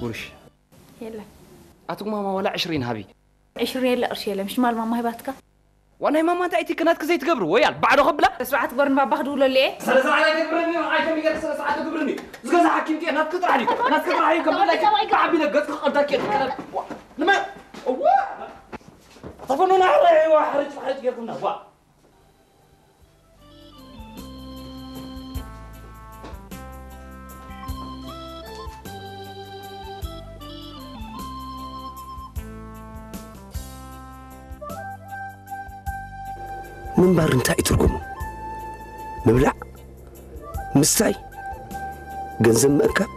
ጉርሽ። የለን። ኣቲ ጉማማ ዋላ ዕሽሪን ሃቢ። ዕሽሪ የለ ቅርሺ የለ። ምሽ ማል ማማ ሂባትካ? ዋናይ ማማ እንታይ እቲ ክናትክ ዘይትገብር ወያል ባዕዶ ከብላ። ስርዓት ግበርን ባባ ክድውለሉ እየ። ስለ ስርዓት ኣይትግብርኒ። ኣይከም ይገር ስለ ስርዓት ትግብርኒ። ዝገዛ ሓኪም ዲየ ናትክ ጥራሕ ዲዩ። ናትክ ጥራሕ እዩ ከም ብላይ ዓቢ ነገጽ ክቐዳክ እየ። ንመ እዋ ተፈኖና ሕረዋ ሕርጭ ሕርጭ ገርኩና ዋ ምንባር እንታይ እዩ ትርጉሙ? ምብላዕ፣ ምስታይ፣ ገንዘብ ምእካብ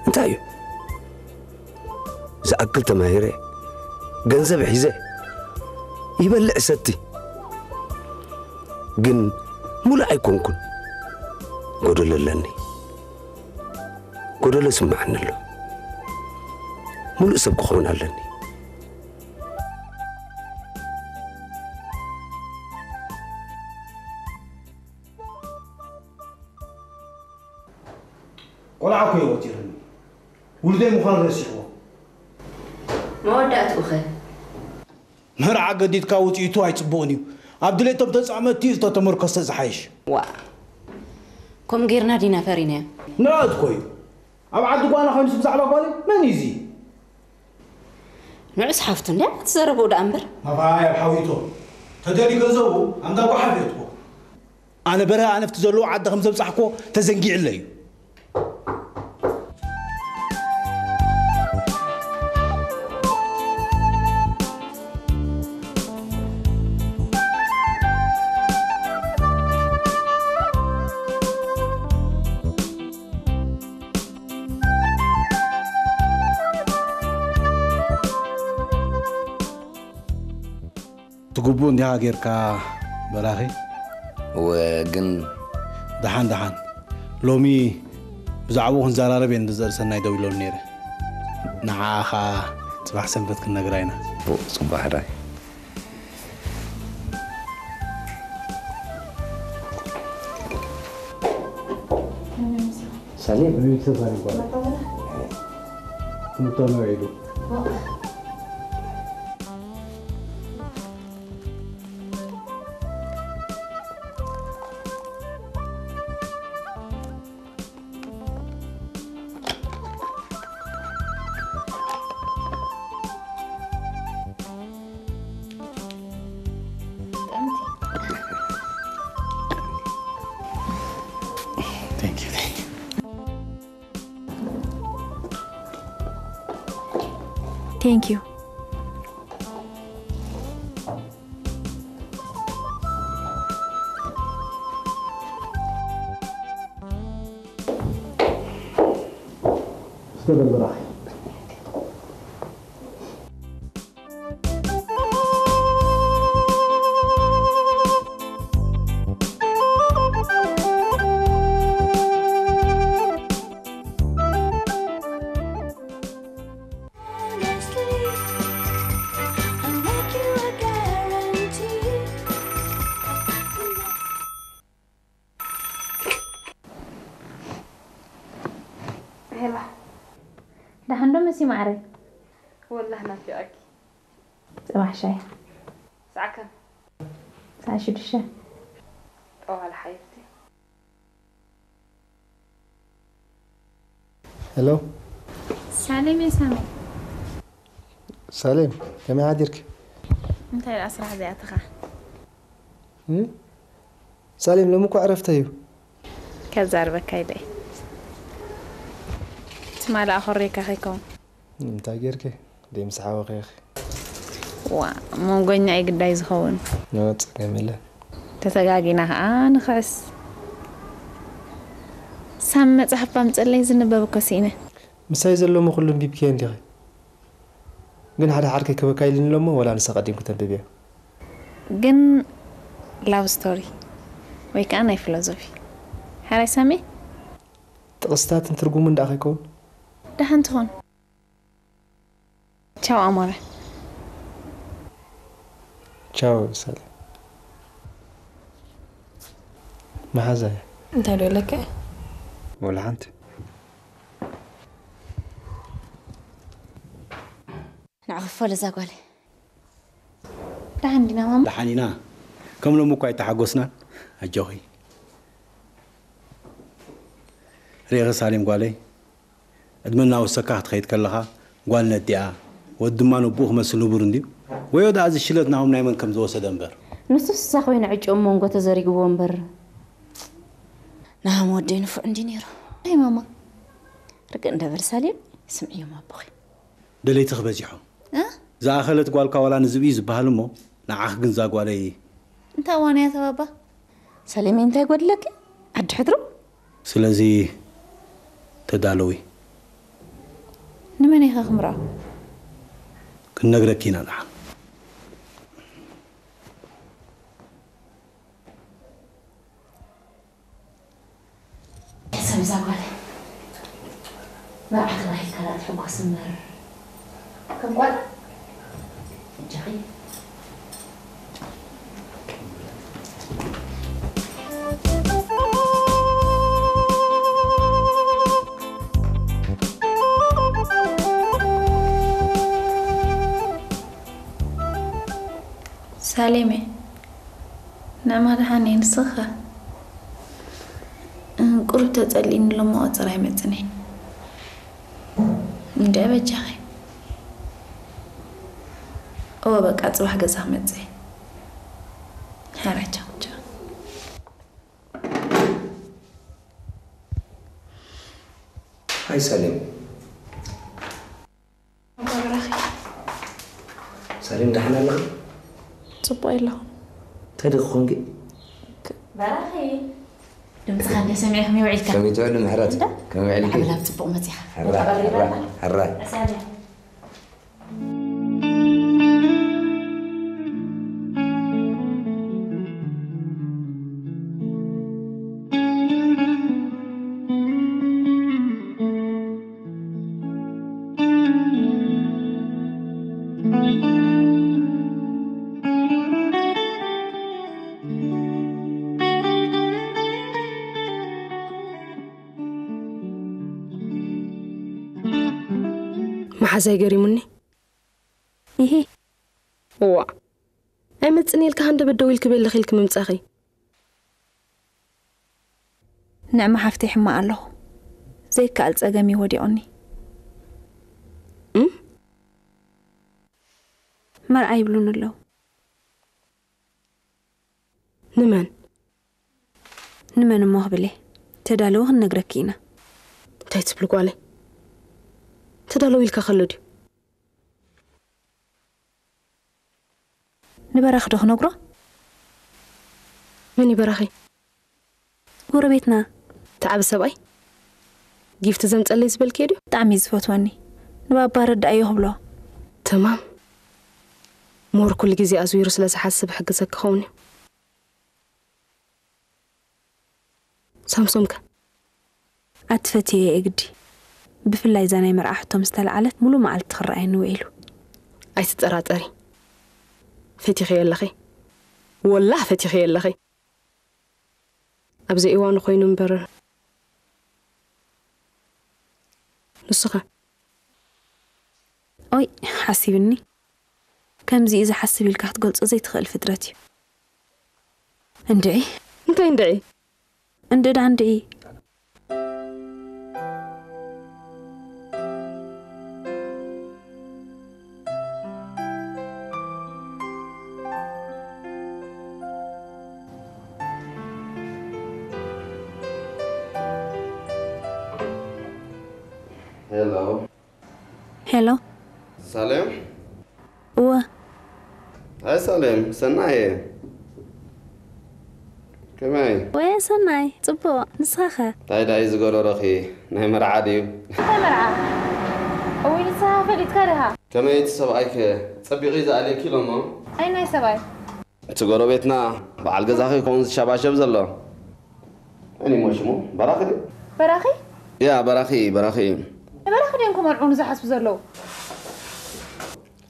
እንታይ እዩ? ዝኣክል ተማሂረ፣ ገንዘብ ሒዘ፣ ይበልዕ ሰቲ። ግን ሙሉእ ኣይኮንኩን። ጎደሎ ኣለኒ። ጎደሎ ስምዓኒ ኣሎ። ሙሉእ ሰብ ክኸውን ኣለኒ። ቆልዓ እኮ እዩ ወጢርኒ። ውልደይ ምዃኑ ረሲዕዎ። መወዳእትኡ ኸ? መርዓ ገዲድካ ውፅኢቱ ኣይፅቡቕን እዩ። ኣብ ድሌቶም ተፃመድቲ ዝተተመርኮሰ ዝሓይሽ። ዋ ከምኡ ጌርና ዲና ፈሪናዮ? ንዕእት እኮ እዩ። ኣብ ዓዲ ጓና ኮይኑስ ብዛዕባ ጓለይ መን እዩ እዚ? ንዑስ ሓፍቱ እንድያ ትዘረብኡ ደኣ እምበር። ኣባይ ኣብ ሓዊቶ ተደልዩ ገንዘቡ ኣንዳ ጓሓፍ እኮ። ኣነ በረሀ ኣነፍቲ ዘለዎ ዓዲ ከም ዘብፃሕኮ ተዘንጊዕለይ እዩ። ትግቡእ እንዲኻ ጌርካ በራኺ። እወ ግን ደሓን ደሓን ሎሚ ብዛዕባኡ ክንዘራረብ እየ ንዘር ሰናይ ደዊሎም ነይረ። ንዓኻ ጽባሕ ሰንበት ክንነግራ ኢና። ጽቡቕ ሕራይ። ሳሌም ቤተሰብ ይባላል። ትምህርቷን ነው ሄዱ። Thank you, thank you. Thank you. استمر براحتك. ሄላ ደሓን ዶ መሲ ማዕረይ? ወላህ ናፊቐኪ። ጽባሕ ሻሂ ሰዓት ከም? ሰዓት ሽዱሽተ። ጠዋል ሓየብቲ። ሄሎ ሳሌም እየ ሳሚ። ሳሌም ከመይ ሓዲርክ? እንታይ ደኣ ስራሕ ዘይኣተኻ? እም? ሳሌም ሎሚ እኮ ዕረፍቲ እዩ። ከዛርበካ ኢለ እየ። ትማሊ ኣኾሬካ ከይከውን። እንታይ ጌርኪ? ደይ ምስ ሓወኺ ኢኺ። ዋ መንጎኛ እዩ ግዳይ ዝኸውን። ኖ ጸገም የለን። ተተጋጊና ኸዓ ንኽዕስ። ሳሚ መጽሓፍ ባምጸለይ ዝንበብ እኮ ስኢነ። ምሳይ ዘሎ እሞ ኩሉ ኣንቢብክዮ እንዲኺ። ግን ሓደ ሓር ከይክበካ ኢሉኒ ኣሎ እሞ ዋላ ንሳ ቀዲምኪ ተንብብዮ። ግን ላቭ ስቶሪ ወይ ከዓ ናይ ፊሎዞፊ። ሓራይ ሳሚ? ጥቕስታትን ትርጉምን ደኣ ከይከውን? ደሓን ትኾን። ቻው ኣሞረ። ቻው ሳሌም። መሓዛይ። እንታይ ዶ ኢለካ? ወላ ሓንቲ። ንዓ ክፈል እዛ ጓለይ። ደሓን ዲና ማማ? ደሓን ኢና። ከም ሎሚ እኳ ኣይተሓጎስናን። ኣጆኺ። ርኢኺ ሳሌም ጓለይ፣ ዕድመ እናወሰካ ክትኸይድ ከለኻ ጓል ነዲኣ፣ ወዲ ድማ ነቦኡ ክመስል ንቡር እንድዩ። ወዮ ደኣ እዚ ሽለት ናሆም ናይ መን ከም ዝወሰደ እምበር። ንሱስ እዛ ኮይኑ ዕጭኦም መንጎ ተዘሪግዎ እምበር። ናሆም ወደይ ንፉዕ እንድዩ ነይሩ። ኣይ ማማ፣ ርግእ እንደ በል ሳሌም፣ ስምዕዮም ኣቦኺ። ደለይትኺ በዚሖም። እ? ዝኣኸለት ጓልካ ዋላ ንዝብኢ ዝበሃል እሞ፣ ንዓኺ ግን እዛ ጓለይ። እንታይ እዋን እያ ተባባ? ሰሌመይ እንታይ ጎድለኪ? ዓዲ ሕድሩ? ስለዚ ተዳለዊ። ንመን ኢኻ ክምርዖ? ክንነግረኪ ኢና ደሓን። ሰብ እዛ ጓል መርዓ ተባሂልካ ደኣ ትሕጎስ እምበር፣ ከም ጓል እጃኺ። ሳሌመ፣ ንዕማ ደሓን እየ፣ ንስኺ ኸ? ቁሩብ ተጸሊእኒ ኣሎ እሞ ቀጸር ኣይመጽእን እየ። እንድዒ በጃኺ። እወ በቃ ጽባሕ ገዛ ክመጽእ እየ። ሕራይ ቻው ቻው። ሃይ ሳሌም። ኣባ በራኺ። ሳሌም ደሓን ኣለኺ? ጽቡቕ የለኹን። እንታይ ደኺ ኾንኪ? በራኺ። ድምፅኻ እንደ ሰሚዐ ከመይ ውዒልካ? ከመይ ትውዕሊ ምሕረት? እንዳ? ከመይ ውዒልኪ? ንዓመላ ብጽቡቕ መጺኻ። ሕራ፣ ተቐሪባ ሕራ፣ ኣላ። ሕራ። ሳሌም። መሓዛይ ገሪሙኒ። ኢሂ። እዋእ። ኣይመጽእን ኢልካ ሃንደበት ደው ኢልኪ በል ኢልኪ ምምጻኺ። ንዕማ ሓፍተይ ሕማቕ ኣለኹ። ዘይከኣል ጸገም እዩ ወዲቑኒ። እም? መርዓ ይብሉኒ ኣለዉ። ንመን? ንመን እሞ ክብል እየ? ተዳለዊ ክንነግረኪ ኢና። እንታይ ትብሊ ጓለይ? ተዳለዊ ኢልካ ከሎ ድዩ? ንበራኺ ዶ ክነግሮ? መን እዩ በራኺ? ጎረቤትና። እቲ ዓቢ ሰብኣይ? ጊፍቲ ዘምጸለይ ዝበልክዮ ድዩ? ብጣዕሚ እዩ ዝፈትወኒ። ንባባ ረዳእዮ ክብሎ። ተማም። ሞር ኩሉ ግዜ ኣዝዊሩ ስለ ዝሓስብ ሕግዘኪ ክኸውን እዩ። ሳምሶም ከ? ኣቲ ፈትየዮ እየ ግዲ። ብፍላይ እዛ ናይ መርዓ ሕቶ ምስ ተለዓለት ሙሉእ መዓልቲ ክረኣየኒ ውዒሉ። ኣይትጠራጠሪ። ፈቲኽዮ ኣለኺ። ወላህ ፈቲኽዮ ኣለኺ። ኣብ ዘይእዋኑ ኮይኑ እምበር። ንሱ ኸ? ኦይ፣ ሓሲብኒ። ከምዚ እዩ ዝሓስብ ኢልካ ክትገልጾ ዘይትኽእል ፍጥረት እዩ። እንድዒ። እንታይ እንድዒ? እንድዳ እንድዒ። ሄሎ። ሄሎ። ሳሌም? እወ። ኣይ ሳሌም፣ ሰናይ እየ። ከመይ? ወየ ሰናይ፣ ጽቡቕ። ንስኻ ኸ? እንታይ ደኣ እዩ ዝጎረረኺ? ናይ መርዓ ድዩ? እንታይ መርዓ? እውይ፣ ንስኻ ፈሊጥካ ዲኻ? ከመይ እቲ ሰብኣይከ? ጸቢቑ እዩ ዝኣልየኪ ኢሎሞ? ኣየናይ ሰብኣይ? እቲ ጎረቤትና በዓል ገዛኺ ክኸውን ዝሸባሸብ ዘሎ። እኒ እሞ ሽሙ በራኺ ድዩ? በራኺ? ያ፣ በራኺ፣ በራኺ እዩ። ንበራኺ ድዮም ክመርዑ ንዝሓስቡ ዘለዉ?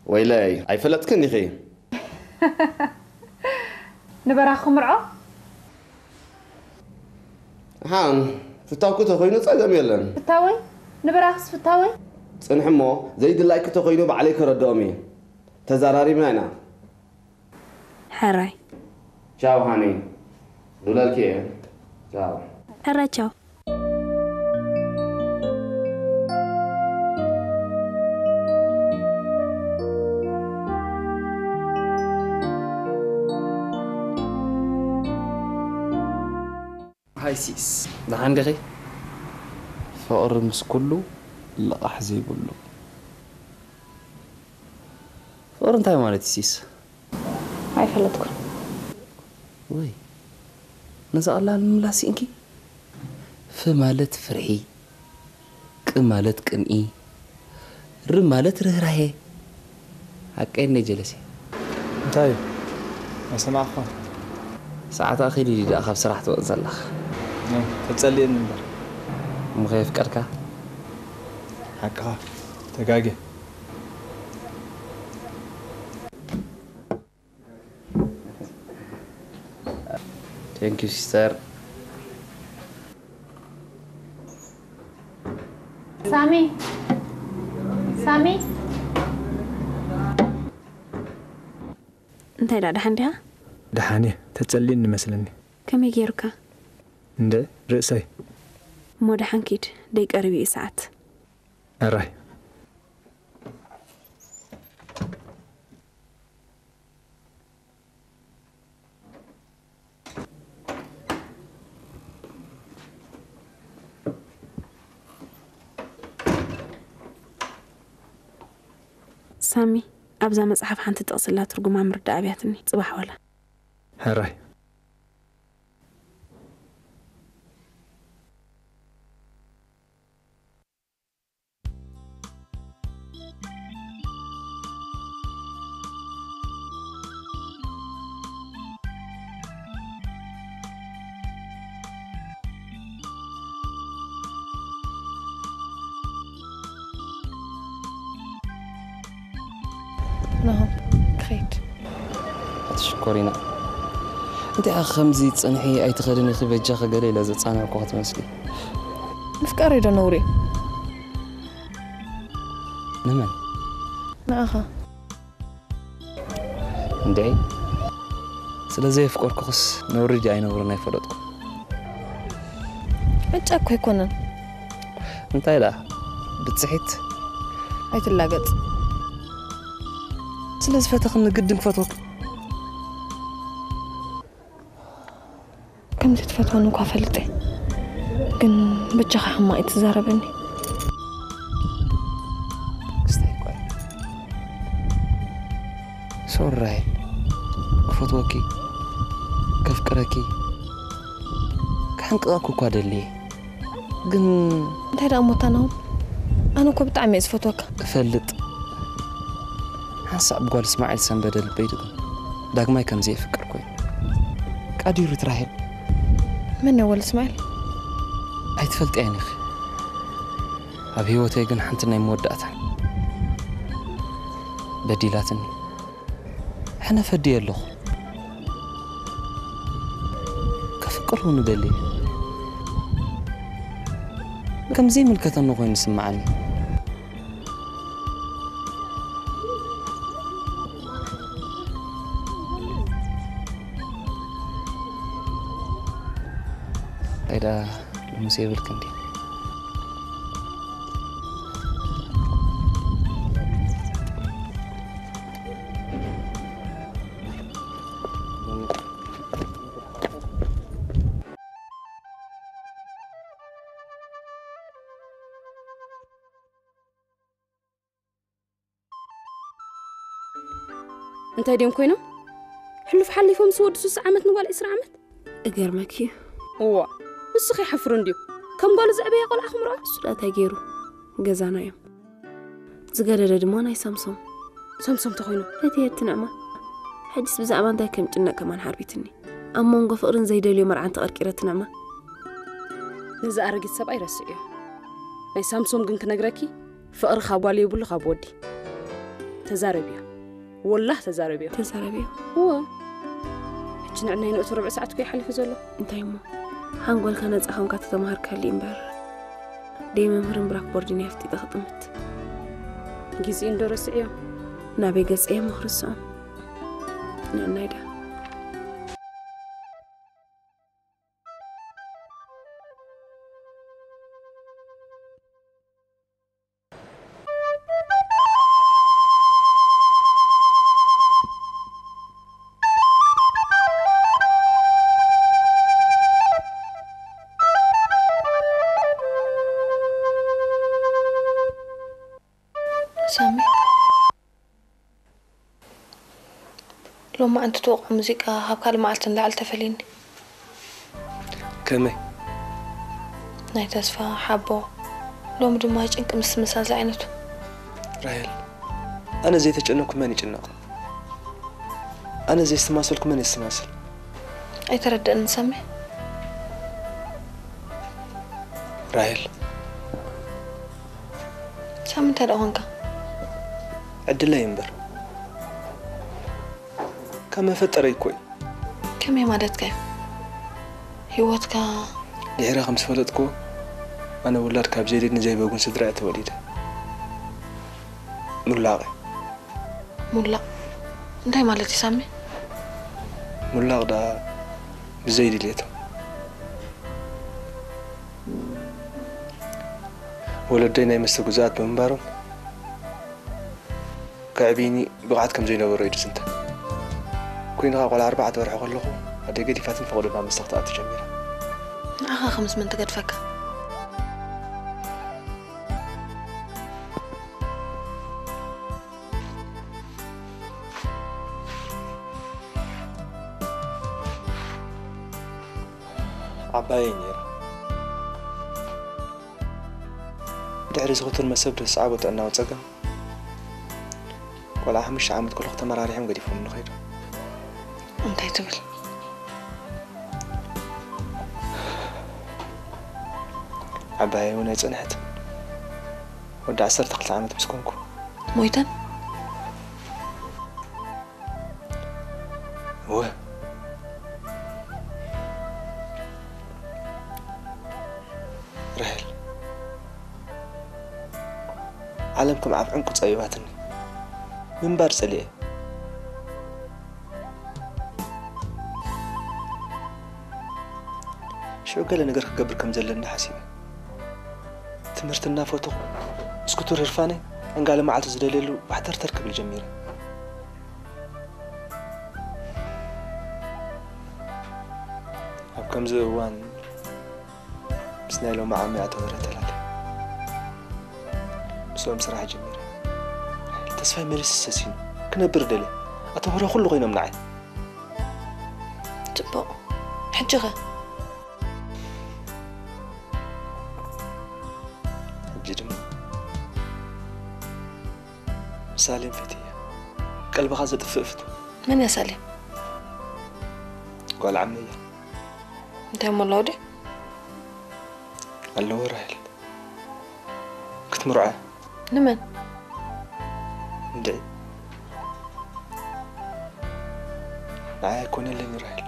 ወይለይ፣ ኣይፈለጥክን ኢኺ። ንበራኺ ክምርዖ? ሓን፣ ፍታውኪ ተኾይኑ ጸገም የለን። ፍታወይ? ንበራኺስ ፍታወይ? ጽንሕ እሞ፣ ዘይድላይኪ ተኾይኑ ባዕለይ ከረድኦም እየ። ተዛራሪብና ኢና። ሕራይ። ቻው ሃኒ። ዱለልኪ እየ። ቻው። ሕራይ ቻው። ሃይ ሲስ፣ ደሓን ዲኺ? ፍቕሪ ምስ ኩሉ ልቓሕ ዘይብሉ። ፍቕሪ እንታይ ማለት እዩ ሲስ? ኣይፈለጥኩን። ወይ፣ ነዛ ቀላል ምምላስ ስኢንኪ? ፍ ማለት ፍርሒ፣ ቅ ማለት ቅንኢ፣ ር ማለት ርህራሄ። ሓቀይ እንደ ጀለሴ። እንታይ እዩ? ኣይሰማዕኳን። ሰዓት ኣኺሉ ድዩ ደኣ ካብ ስራሕ ትወጽእ ዘለኻ? ተጸልየኒ እምበር። እሞ ከየፍቀርካ? ሓቅኻ። ተጋግየ። Thank you sister. ሳሚ ሳሚ እንታይ ደኣ ደሓን ዲኻ? ደሓን እየ። ተጸልየኒ መስለኒ። ከመይ ገይሩካ? እንደ ርእሰይ። እሞ ደሓን ኪድ፣ ደይ ቀሪቡ እዩ ሰዓት። ሕራይ። ሳሚ፣ ኣብዛ መጽሓፍ ሓንቲ ጥቕሲ ኣላ፣ ትርጉማ ምርዳእ ኣብያትኒ። ጽባሕ ዋላ። ሕራይ። ናሆም፣ ክኸይድ። ኣቲ ሽኮሪና፣ እንታይ ኢኻ ከምዚ ጸንሒ ኣይትኸድን ኢኺ በጃኺ ገለ ኢለ ዘጻንዕኩ ክትመስሊ። ምፍቃር እዩ ዶ ነውሪ? ንመን? ንኣኻ። እንድዒ፣ ስለ ዘየፍቀርኩኽስ ነውሪ ድዩ ኣይነውርን ኣይፈለጥኩ። ዕጫ እኮ ኣይኮነን። እንታይ ደኣ ብጽሒት? ኣይትላገጽ። ስለ ዝፈተኽኒ ግድን ክፈትወኪ። ከምዚ ትፈትወኒ እኳ ፈልጠ፣ ግን በጃኻ ሕማቕ ኣይትዛረበኒ። ክስታይ እኳ እየ። ሶሪ ራሄል፣ ክፈትወኪ፣ ከፍቅረኪ፣ ክሕንቅቐኪ እኳ ደልየ። ግን እንታይ ደኣ እሞ ኣታ ናሆም፣ ኣነ እኮ ብጣዕሚ እየ ዝፈትወካ። እፈልጥ። ሓንሳእ ብጓል እስማዒል ሰንበደ ልበይ ድግም። ዳግማይ ከም ዘየፍቅር ኮይኑ። ቃዲሩት ራሄል። መን እዩ ወል እስማዒል? ኣይትፈልጥያን ኢኺ። ኣብ ህይወተይ ግን ሓንቲ ናይ መወዳእታን በዲላትኒ። ሕነ ፈድየ ኣለኹ። ከፍቅር እውን እደሊ። ከም ዘይምልከተኒ ኮይኑ ይስምዓኒ። እንታይ ደኣ ልሙስ የብልክን ድዩ? እንታይ ድዮም ኮይኖም? ሕሉፍ ሓሊፎም ዝወዲ ሱሳ ዓመት ንጓል ዕስራ ዓመት? እገርመኪ እዩ። እዋ፣ ንሱ ከይሓፍር እንድዩ። ከም ጓሉ ዘዕበያ ቆልዓ ክምርዖ? እሱ ደኣ እንታይ ገይሩ? ገዛና እዮም። ዝገደደ ድማ ናይ ሳምሶም። ሳምሶም ተኾይኑ? እቲ የቲ ንዕማ። ሕጅስ ብዛዕባ እንታይ ከም ጭነቅ ከማን ሓርቢትኒ። ኣብ መንጎ ፍቕርን ዘይደልዮ መርዓን ተቐርቂረ ትንዕማ። ነዚ ኣረጊት ሰብኣይ ረስዕዮ። ናይ ሳምሶም ግን ክነግረኪ፣ ፍቕሪ ካብ ጓል የብሉ ካብ ወዲ። ተዛረብዮ። ወላህ ተዛረብዮ። ተዛረብዮ። እወ። ሕጂ ንዕናይ ንእቱ ርብዒ ሰዓት እኮ ይሓሊፉ ዘሎ። እንታይ እሞ? ሓንጎልካ ነጻ ኮንካ ተተማሃርካሊ እምበር። ደይ መምህርን ብላክቦርድን እያ ኣፍጢጠ ክጥምት። ግዜኡ እንዶ ረስዕዮ። ናበይ ገጸ እየ እሞ ክርስዖም? ንዕናይ ዳ። ሳሚ፣ ሎማዓንቲ ትወቕዖ ሙዚቃ ካብ ካልእ መዓልቲ ንላዕሊ ተፈልየኒ። ከመይ? ናይ ተስፋ፣ ሓቦ፣ ሎሚ ድማ ጭንቂ ምስትምሳል ዝዓይነቱ። ራሄል፣ ኣነ ዘይተጨነኩ መን ይጭነቕ? ኣነ ዘየስተማሰልኩ መን የስተማስል? ኣይተረደእንን ሳሚ። ራሄል። ሳሚ እንታይ ደኣ ኾንካ? ዕድለይ እምበር። ካብ መፈጠረይ እኮ እዩ። ከመይ ማለትካ እዩ? ህይወትካ ድሒረ ከም ዝፈለጥክዎ፣ ኣነ ውላድ ካብ ዘይድልን ዘይበጉን ስድራ እየ ተወሊደ። ሙላቕ። ሙላቕ እንታይ ማለት እዩ ሳሚ? ሙላቕ ደኣ ብዘይ ድልየቶም። ወለደይ ናይ መስተ ግዙኣት ብምንባሮም ከዕብይኒ ብቕዓት ከም ዘይነበሮ እዩ ዝዝንተ። ኮይኑ ከኣ ቆልዓ ኣርባዕተ ወርሒ ከለኹ ኣደይ ገዲፋትኒ ፈቐዶ ናብ መስተ ክትኣቱ ጀሚራ። ንዓኻ ከ ምስ መን ትገድፈካ? ዓባየይ ነይራ። ድሕሪ ዝኽቱር መሰብ ዘስዓቦ ጥዕናዊ ጸገም፣ ቆልዓ ሓሙሽተ ዓመት ከለኹ ተመራሪሖም ገዲፎምኒ ከይዶም። እንታይ ትብል? ዓባየይ እውን ኣይጸንሐትን። ወዲ ዓሰርተ ክልተ ዓመት ምስ ኮንኩ። ሞይተን? እወ። ራሄል፣ ዓለም ከም ዓብ ዕንቁ ጸቢባትኒ። ምንባር ጸሊኤ። ሽዑ ገለ ነገር ክገብር ከም ዘለኒ ሓሲበ። ትምህርቲ እናፈተኹ፣ እስኩቱር ህርፋነይ ዕንጋለ መዓልቲ ዝደልየሉ ባሕተርተር ክብል ጀሚረ። ኣብ ከምዚ እዋን ምስ ናይ ሎሚ ዓሚ ኣቶ ምህረት ተላልየ። ምስኦም ስራሕ ጀሚረ። ተስፋይ መሊሱ ሰሲኑ። ክነብር ደልየ። ኣቶ ምህረት ኩሉ ኮይኖም ንዓይ። ጽቡቕ። ሕጂ ኸ? ሕጂ ድማ ሳሌም ፈትየ። ቀልብኻ ዘጥፍእ ፍትው። መን እያ ሳሌም? ጓል ዓመይ እያ። እንታይ እሞ ኣለዎ ድዩ? ኣለዎ ራሄል። ክትምርዖ እያ። ንመን? እንድዒ። ንዓይ ኣይኮነለይን ራሄል።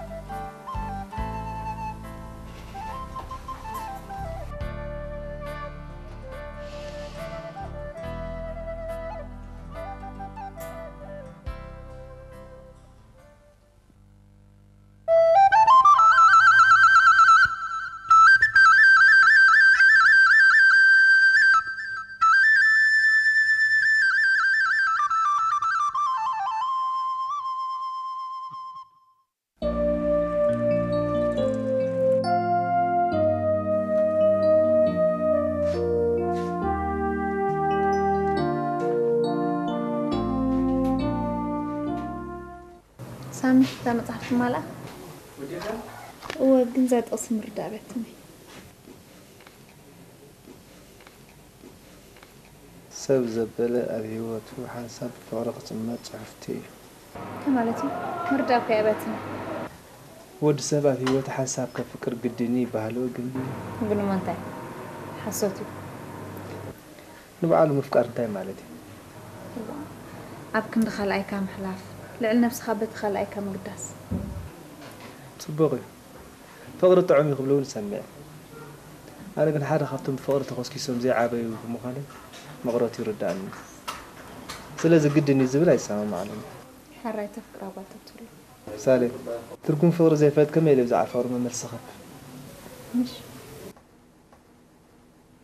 ሳሚ፣ እታ መጽሓፍ ትማልኣ? እወ፣ ግን እዛ ጥቕሲ ምርዳእ ኣብያትኒ። ሰብ ዘበለ ኣብ ህይወቱ ሓንሳብ ብፍቕሪ ክጽመድ ጽሑፍቲ እዩ። እንታይ ማለት እዩ? ምርዳእ እኮ ኣይኣብያትኒ። ወዲ ሰብ ኣብ ህይወቱ ሓንሳብ ከፍቅር ግድን እዩ ይበሃል፣ ግን ግን እሞ እንታይ? ሓሶት እዩ። ንባዕሉ ምፍቃር እንታይ ማለት እዩ? እዋ፣ ኣብ ክንዲ ካልኣይካ ምሕላፍ፣ ልዕሊ ነብስኻ በቲ ካልኣይካ ምግዳስ። ጽቡቕ እዩ። ፍቕሪ ጥዑም እዩ ክብሉ እውን እሰምዕ። ኣነ ግን ሓደ ካብቶም ብፍቕሪ ተኾስኪሶም ዘይዓበዩ ብምዃነይ መቕረቱ ይርድኣኒ። ስለዚ ግድን እዩ ዝብል ኣይሰማማዓሉን። ሕራይ ተፍቅራ ጓል ተትህሉ። ሳሌም፣ ትርጉም ፍቕሪ ዘይፈልጥ ከመይ ኢለ ብዛዕባ ፍቕሪ መመልሲ ክህብ? ምሽ?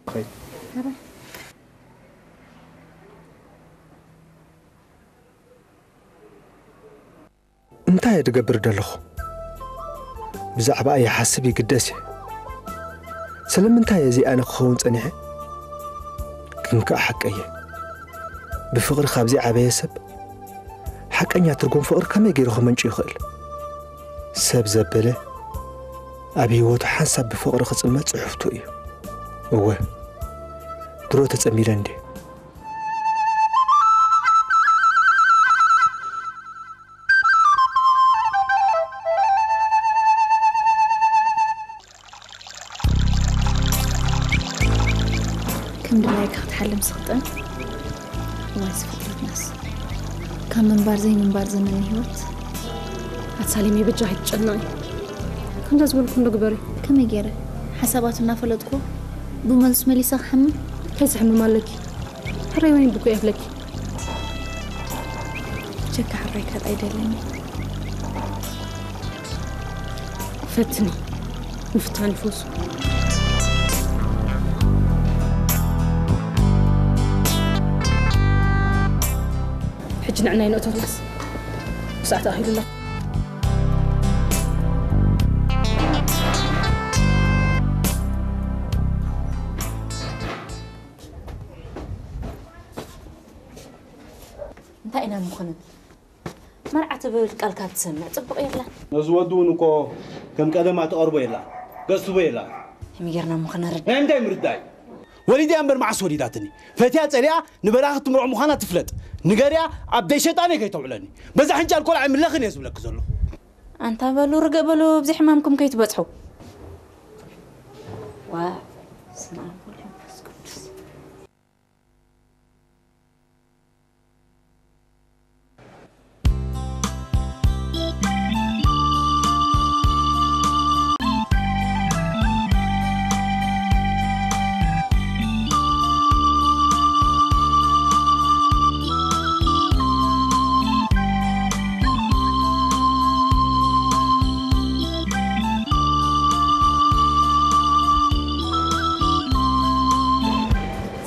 ኸይድ። ሕራይ። እንታይ እየ ዝገብር ዘለኹ? ብዛዕባ እየ ሓስብ ይግደስ እየ። ስለምንታይ እየ እዚኣ ኣነ ክኸውን ጸኒሐ? ግን ከኣ ሓቀየ። ብፍቕሪ ካብ ዘይዓበየ ሰብ ሓቀኛ ትርጉም ፍቕሪ ከመይ ገይሩ ከመንጭ ይኽእል? ሰብ ዘበለ ኣብ ህይወቱ ሓንሳብ ብፍቕሪ ክጽመት ጽሑፍቱ እዩ። እወ፣ ድሮ ተጸሚደ እንዴ? ከም ድላይካ ክትሓልም ስኽጠን። እዋይ ዝፍጥረትናስ፣ ካብ ምንባር ዘይምንባር ዘመን ህይወት። ኣት ሳሌም፣ በጃ ኣይትጨነቒ። ከምዛ ዝበልኩ እንዶ ግበሪ። ከመይ ገይረ? ሓሳባቱ እናፈለጥኩ ብመልሱ መሊሰ ክሓምም? እንታይ ዝሕምም ኣለኪ? ሕራይ ወይን ብኮ የብለኪ። ጀካ ሕራይ ካልኣይ ደለኒ። ፈትኒ። ምፍታን ይፈሱ። ሕጂ ንዕናይ ንእቶ ክላስ። ብሰዓት ኣኺሉ ኣሎ። እንታይ ኢና ምኾንን? መርዓ ትብል ቃልካ ትሰምዕ ጽቡቕ የላን። ነዚ ወዲ እውን እኮ ከም ቀደማ ትቐርቦ የላን፣ ገስቦ የላን። ከመይ ጌርና እሞ ክነርድእ? ናይ ምንታይ ምርዳእ እዩ? ወሊዳ እምበር መዓስ ወሊዳትኒ? ፈትያ ጸሊኣ ንበራኺ ትምርዖ ምዃና ትፍለጥ። ንገሪያ ኣብ ደይ ሸጣነይ ከይተውዕለኒ። በዛ ሕንጫል ቆልዓ ኣይምለኽን እየ ዝብለኪ ዘለኹ። ኣንታ በሉ ርግእ በሉ፣ ኣብዚ ሕማምኩም ከይትበጽሑ። ዋእ፣ በስመ ኣብ ወወልድ ወመንፈስ ቅዱስ።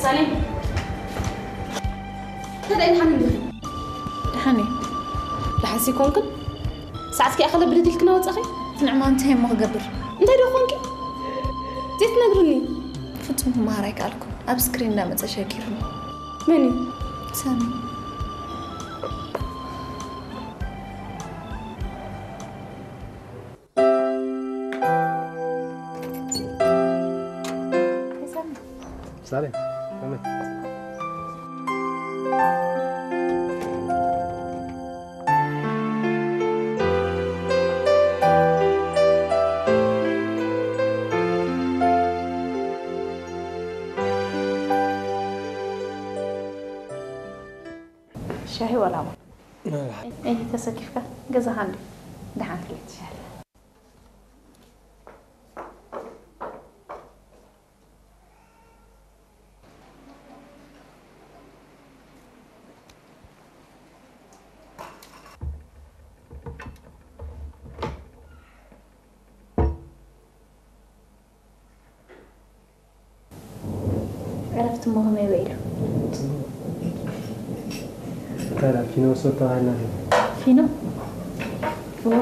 ሳሌም፣ እንታይ ደኣ ኢልካኒ እንዲኺ? ደሓን እየ። ደሓንሲ ኣይኮንክን? ሰዓትኪ ኣኸለ ብድድ ኢልኪ እናወጻኺ? ንዕማ እንታይ እሞ ክገብር? እንታይ ዶ ኾንኪ? ዘይትነግርኒ? ፍጹም ክመሃር ኣይከኣልኩን። ኣብ ስክሪን እንዳመጸ ሸጊሩኒ። መን እዩ? ሳሚ። ሳሌም፣ ከመይ? ሻሂ ዋላ ቡን? እይ፣ ተሰኪፍካ ገዛኻ እንዲ ደሓን ክልተ ሻሂ። ዕረፍቲ እሞ ከመይ ውዒሉ? እንታይ ደኣ ፊኖ ወሰድ ተባሂልና ድዩ? ፊኖ? እዋ።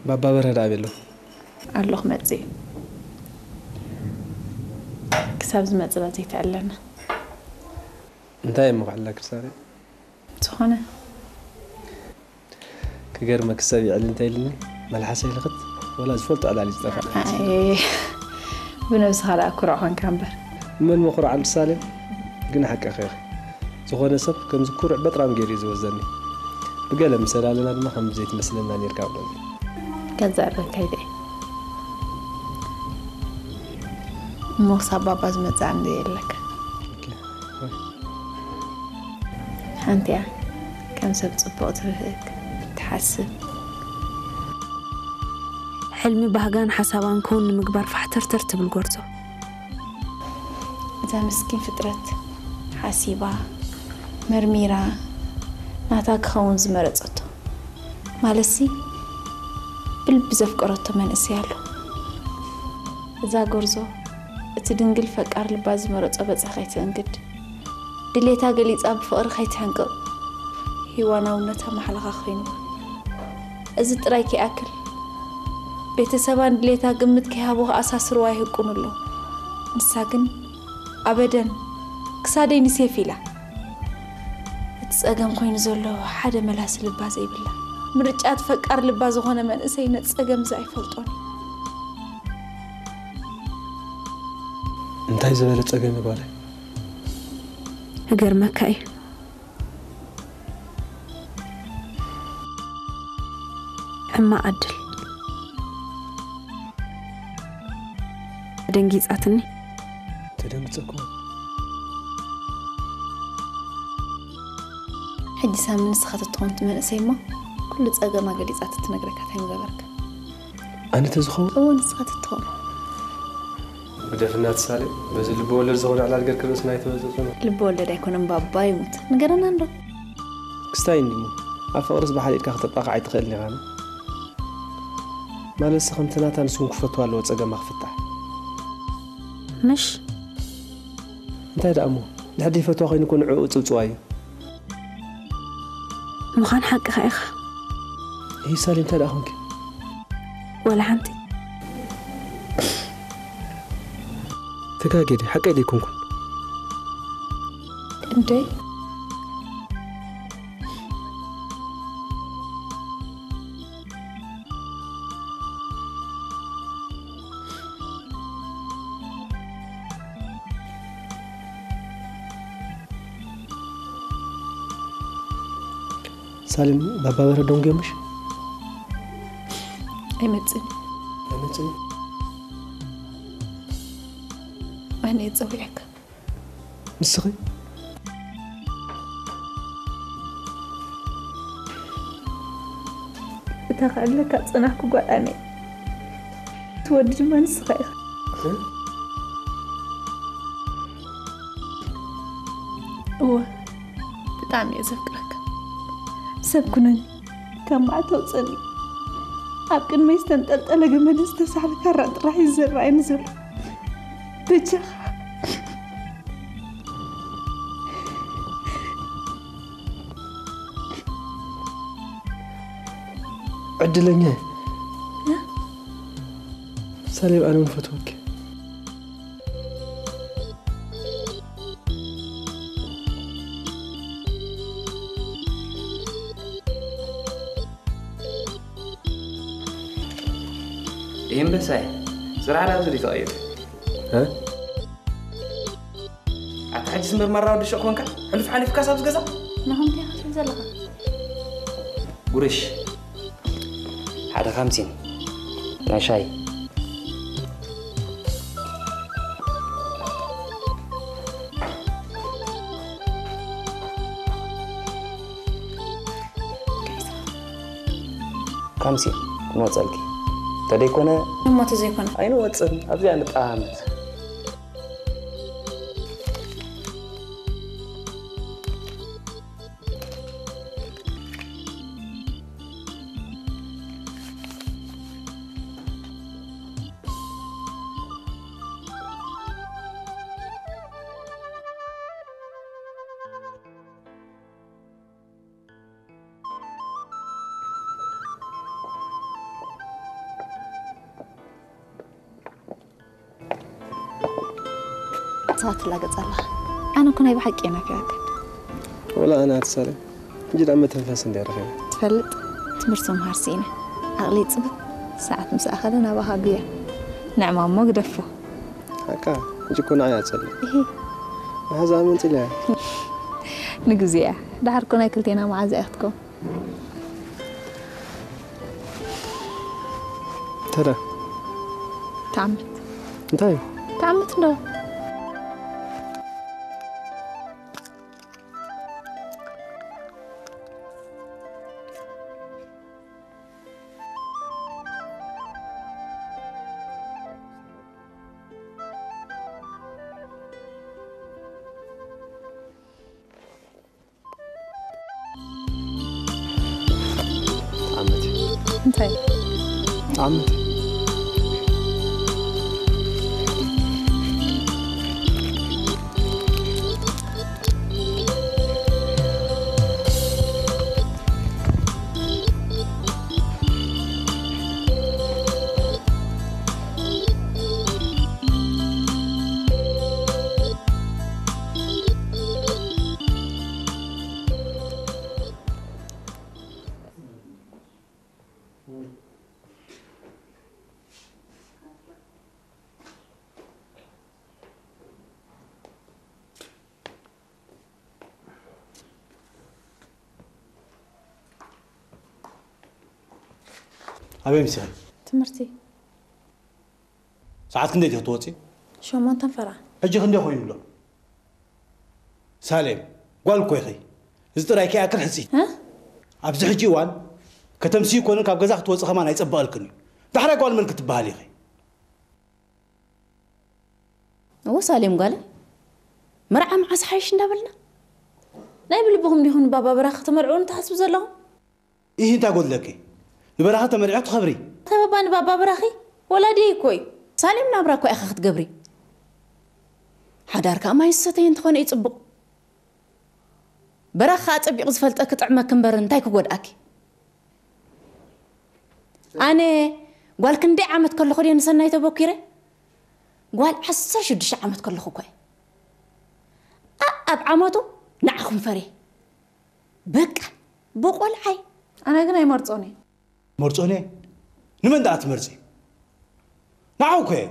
ባባ በርሀ ደኣ ኣበይ ኣሎ? ኣሎ ክመጽእ እዩ። ክሳብ ዝመጽእ በዘይ ተዕለና። እንታይ እሞ ክዕለኪ ሳሌም? ዝኾነ። ክገርመኪ ሰብ ይዕል እንተ ኢልኒ መልሓሰይ ልኽት ወላ ዝፈልጦ ዕላል እዩ ዝጠፍእ። ኣይ፣ ብነብስኻ ደኣ ኩሩዕ ኾንካ እምበር። መን ምኹራዕ ኣልሳሌም ግን ሓቅኺ ኢኺ። ዝኾነ ሰብ ከምዚ ኩሩዕ በጥራም ገይሩ እዩ ዝወዘኒ። ብገለ ምስ ኣላለና ድማ ከም ዘይትመስለና ኔርካ ኣብለኒ። ከዛርበካ ኢለ እየ። እሞ ክሳብ ባባ ዝመጽእ ኣንደ የለካ። ሓንቲ እያ ከም ሰብ ጽቡቕ ትብህግ ትሓስብ። ሕልሚ ባህጋን ሓሳባን ክውን ንምግባር ፋሕተርተር ትብል ጎርዞ። እዛ ምስኪን ፍጥረት ሓሲባ መርሚራ ናታ ክኸውን ዝመረጸቶ ማለትሲ ብልቢ ዘፍቀረቶ መንእሰይ ኣሎ። እዛ ጎርዞ እቲ ድንግል ፈቃር ልባ ዝመረጾ በጻ ከይትእንግድ ድሌታ ገሊጻ ብፍቕሪ ከይትሕንቅቕ ሂዋናውነታ ማሕለኻ ኮይንዋ። እዚ ጥራይ ከይኣክል ቤተሰባን ድሌታ ግምት ከይሃቡ ከኣሳስርዋ ይህቁኑ ኣለዉ። ንሳ ግን ኣበደን ክሳደይ ንሴፍ ኢላ። እቲ ጸገም ኮይኑ ዘሎ ሓደ መላሲ ልባ ዘይብላ ምርጫ እቲ ፈቃር ልባ ዝኾነ መንእሰይ ነቲ ጸገም እዚ ኣይፈልጦን እዩ። እንታይ ዝበለ ጸገም እዩ ጓለይ? እገርመካ እዩ ሕማቕ ዕድል ደንጊጻትኒ። ተደንግጸኩም። ሕጂ ሳሚ ንስኻ ተትኾን እቲ መንእሰይ እሞ ኩሉ ጸገማ ገሊጻ ተትነግረካ እንታይ ምገበርካ? ኣነ ተዝኸውን እዎ ንስኻ ተትኾን። ግደፍና ትሳለ በዚ ልቢ ወለድ ዝኾነ ዕላል ገርክ ርእስና ኣይተበዘጹና። ልቢ ወለድ ኣይኮነን ባባ ይሙት ንገረና እንዶ። ክስታይ እንዲሞ ኣብ ፍቕርስ ብሓደ ኢድካ ክተጣቕዓ ኣይትኽእልን ኢኻ። ማለትሲ ከምቲ ናታ ንሱ እውን ክፈትዋ ኣለዎ ጸገማ ክፍታሕ። ምሽ እንታይ ደኣ እሞ ድሕር ዘይፈትዋ ኮይኑ እኮ ንዕኡ ጽውጽዋ እዩ። ምዃን ሓቅኻ ኢኻ። ይህ ሳሌ እንታይ ደኣ ኾንኪ? ወላ ሓንቲ። ተጋጌ ድየ ሓቀይ ዘይኮንኩን? እንዶይ ሳሌም ባባ በረ ደንጉዮ ምሽ? ኣይመጽእን እዩ። ኣይመጽእን እዩ። ኣነ እየ ጸዊዐካ። ንስኺ? እታ ክዕለካ ዝጸናሕኩ ጓል ኣነ እየ። እቲ ወዲ ድማ ንስኻ ኢኻ። እወ ብጣዕሚ እየ ዘፍቅረካ። ሰብ ኩነኒ። ካብ መዓት ኣውፀኒ። ኣብ ቅድመይ ዝተንጠልጠለ ገመድን ዝተሳሕለ ካራን ጥራሕ እዩ ዝረኣየኒ ዘሎ። በጃኻ። ዕድለኛ እየ። ሳሌም ኣነ እውን ፈትወኪ። ይህም በሳይ ስራሕ ናብ ዝሪ ተቐይሩ ኣታ ሕጂ ስምበር ማራ ወዲ ሸቕ ኮንካ ሕሉፍ ሓሊፍካ ሳብዚ ገዛ ንኸምቲ ኢኻ ትብል ዘለኻ ጉርሽ ሓደ ካምሲን ናይ ሻይ ካምሲን ክንወፀልኪ ተደይኮነ እሞ ተዘይኮነ ኣይንወፅን ኣብዚኣ ንጠማመት ንስኻ ትላገጽ ኣለኻ። ኣነ እኮ ናይ ብሓቂ እየ ናፊቐካ። ወላ ኣነ ኣትሳለ ሕጂ ደኣ መተንፈሲ እንደ ረኺበ። ትፈልጥ ትምህርቲ ምሃር ስኢነ ዓቕለይ ጽብብ ሰዓት ምስ ኣኸለ ናባኻ ጉየ ንዕማ እሞ ግደፎ። ሓቃ ሕጂ እኮ ንዓይ ኣጸልእ። እሂ መሓዛ ኣመንጢለያ። ንግዜያ ደሓር እኮ ናይ ክልቴና መዓዛ እያ ክትከውን። ተዳ ተዓምት እንታይ እዩ? ተዓምት እንዶ ኣሜን። ኣበይ ምሲኺ? ትምህርቲ። ሰዓት ክንደይ ኢኺ ክትወፂ? ሸሞንተን ፈረቓ። ሕጂ ክንደይ ኮይኑ ኣሎ? ሳሌም፣ ጓል እኮ ኢኺ። እዚ ጥራይ ከይኣክል ሕፂ። እ? ኣብዚ ሕጂ እዋን ከተምስዩ ኮነ ካብ ገዛ ክትወፂ ከማን ኣይፀበቐልክን እዩ። ዳሕራይ ጓል መን ክትበሃል ኢኺ? እወ ሳሌም ጓለይ፣ መርዓ መዓስ ሓይሽ እንዳበልና? ናይ ብልብኹም ዲኹም ንባባ በራኺ ክትመርዕውኒ ትሓስቡ ዘለኹም? ኢሂ፣ እንታይ ጎድለኪ? ንበራኺ ተመርዒ ክትኸብሪ። ተበባ ንባባ በራኺ ወላዲየይ እኮ እዩ። ሳሌም ናብራ እኮ ኢኻ ክትገብሪ። ሓዳር ከኣ ማይ ዝሰተየ እንተኾነ እዩ ጽቡቕ። በራኺ ከኣ ጸቢቑ ዝፈልጠኪ ጥዕመኪ እምበር እንታይ ክጎድኣኪ? ኣነ ጓል ክንደይ ዓመት ከለኹ ድየ ንሰናይ ተበኪረ? ጓል ዓሰርተ ሽዱሽተ ዓመት ከለኹ እኮ እየ። ኣ-፣ ኣብ ዓመቱ ንዓኹም ፈርየ። በቃ፣ ብቆልዓይ። ኣነ ግን ኣይመርጾን እየ። መርጾን እየ? ንመን ደኣ ትመርጺ? ንዓኹ እኮ እየ።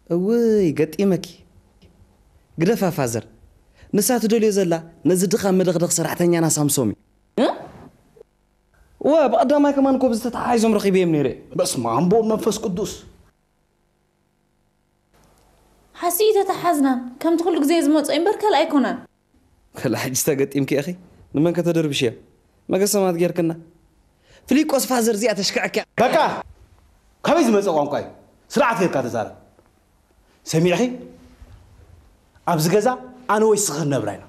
እውይ፣ ገጢመኪ። ግደፋ ፋዘር። ንሳ ትደልዮ ዘላ ነዚ ድኻ መደኽደኽ ሰራሕተኛና ሳምሶም እዩ። እ? እወ፣ ብቐዳማይ ከማን እኮ ብዝተተሓሒዞም ረኺበዮም ነይረ። በስመ ኣብ ወወልድ ወመንፈስ ቅዱስ። ሓስይ ተተሓዝናን ከምቲ ኩሉ ግዜ ዝመጾ እምበር ካልእ ኣይኮነን። ከላ ሕጂ ተገጢምኪ ኢኺ። ንመን ከተደርብሽዮ? መገሰማት ጌርክና። ፍሊቆስ ፋዘር እዚኣ ተሽክዐኪ። በቃ! ካበይ ዝመጸ ቋንቋ እዩ? ስርዓት ጌርካ ተዛረብ። ሰሚዕኺ? ኣብዚ ገዛ ኣነ ወይ ስኺ ክንነብር ኢና።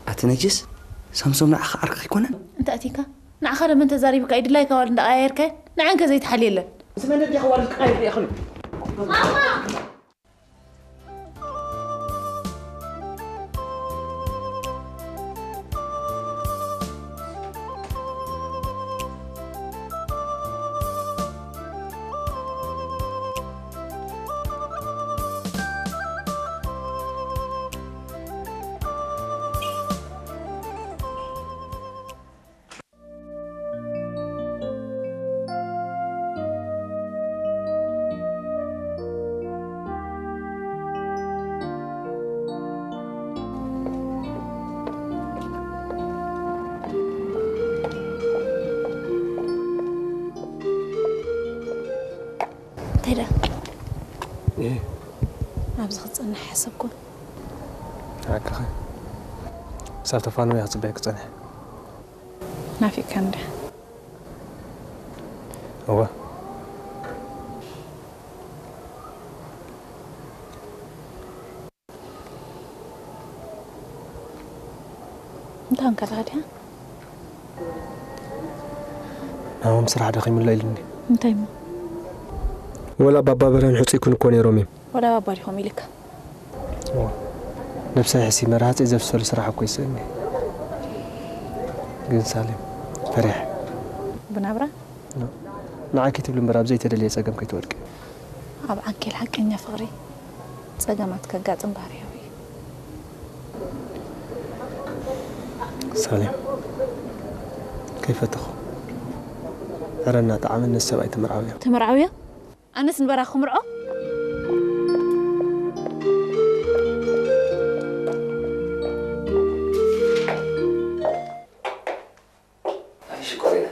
ኣቲ ነጅስ፣ ሳምሶም ንዓኻ ዓርክኻ ኣይኮነን? እንተ ኣቲካ፣ ንዓኻ ደመን ተዛሪብካ፣ ይድላይካ ዋል እንዳቐያየርካዮ፣ ንዓንከ ዘይትሓልየለን። እዚ መን ኣዲኻ ዋል ዝቀያየር ይኽእል? እንታይ ደኣ? እህ። ኣብዚ ክትጸንሕ ሓሰብኩ። ሓቅኻ። ክሳብ ተፋንወ እየ ክጽበየኪ ክጸንሕ። ናፊቕካ እንድያ። እወ። እንታይ ኾንካ ኣለኻ ድያ? ናሆም ስራሕ ደኺሙሎ ኢሉኒ። እንታይ እሞ? ወላ ባባ በርሀን ሕጹይ ክን እኮ ነይሮም እዮም። ወላ ባባ ዲኹም ኢልካ? እወ። ነብሳይ ሕሲመ ረሃጸይ ዘፍሰሉ ስራሕ እኮ ይስእኒ። ግን ሳሌም፣ ፈሪሐ። ብናብራ? ኖ። ንዓይ ከይትብሊ እምበር ኣብ ዘይተደልየ ጸገም ከይትወድቂ። ኣብ ዓንኬል ሓቀኛ ፍቕሪ ጸገማት ከጋጥም ባህርያዊ እዩ። ሳሌም፣ ከይፈተኹ ዕረ እናጠዓመ ነቲ ሰብኣይ ተመርዓውዮ። ተመርዓውዮ? ኣነስ ንበራኺ ክምርዖ? ኣይ ሽኮሪና፣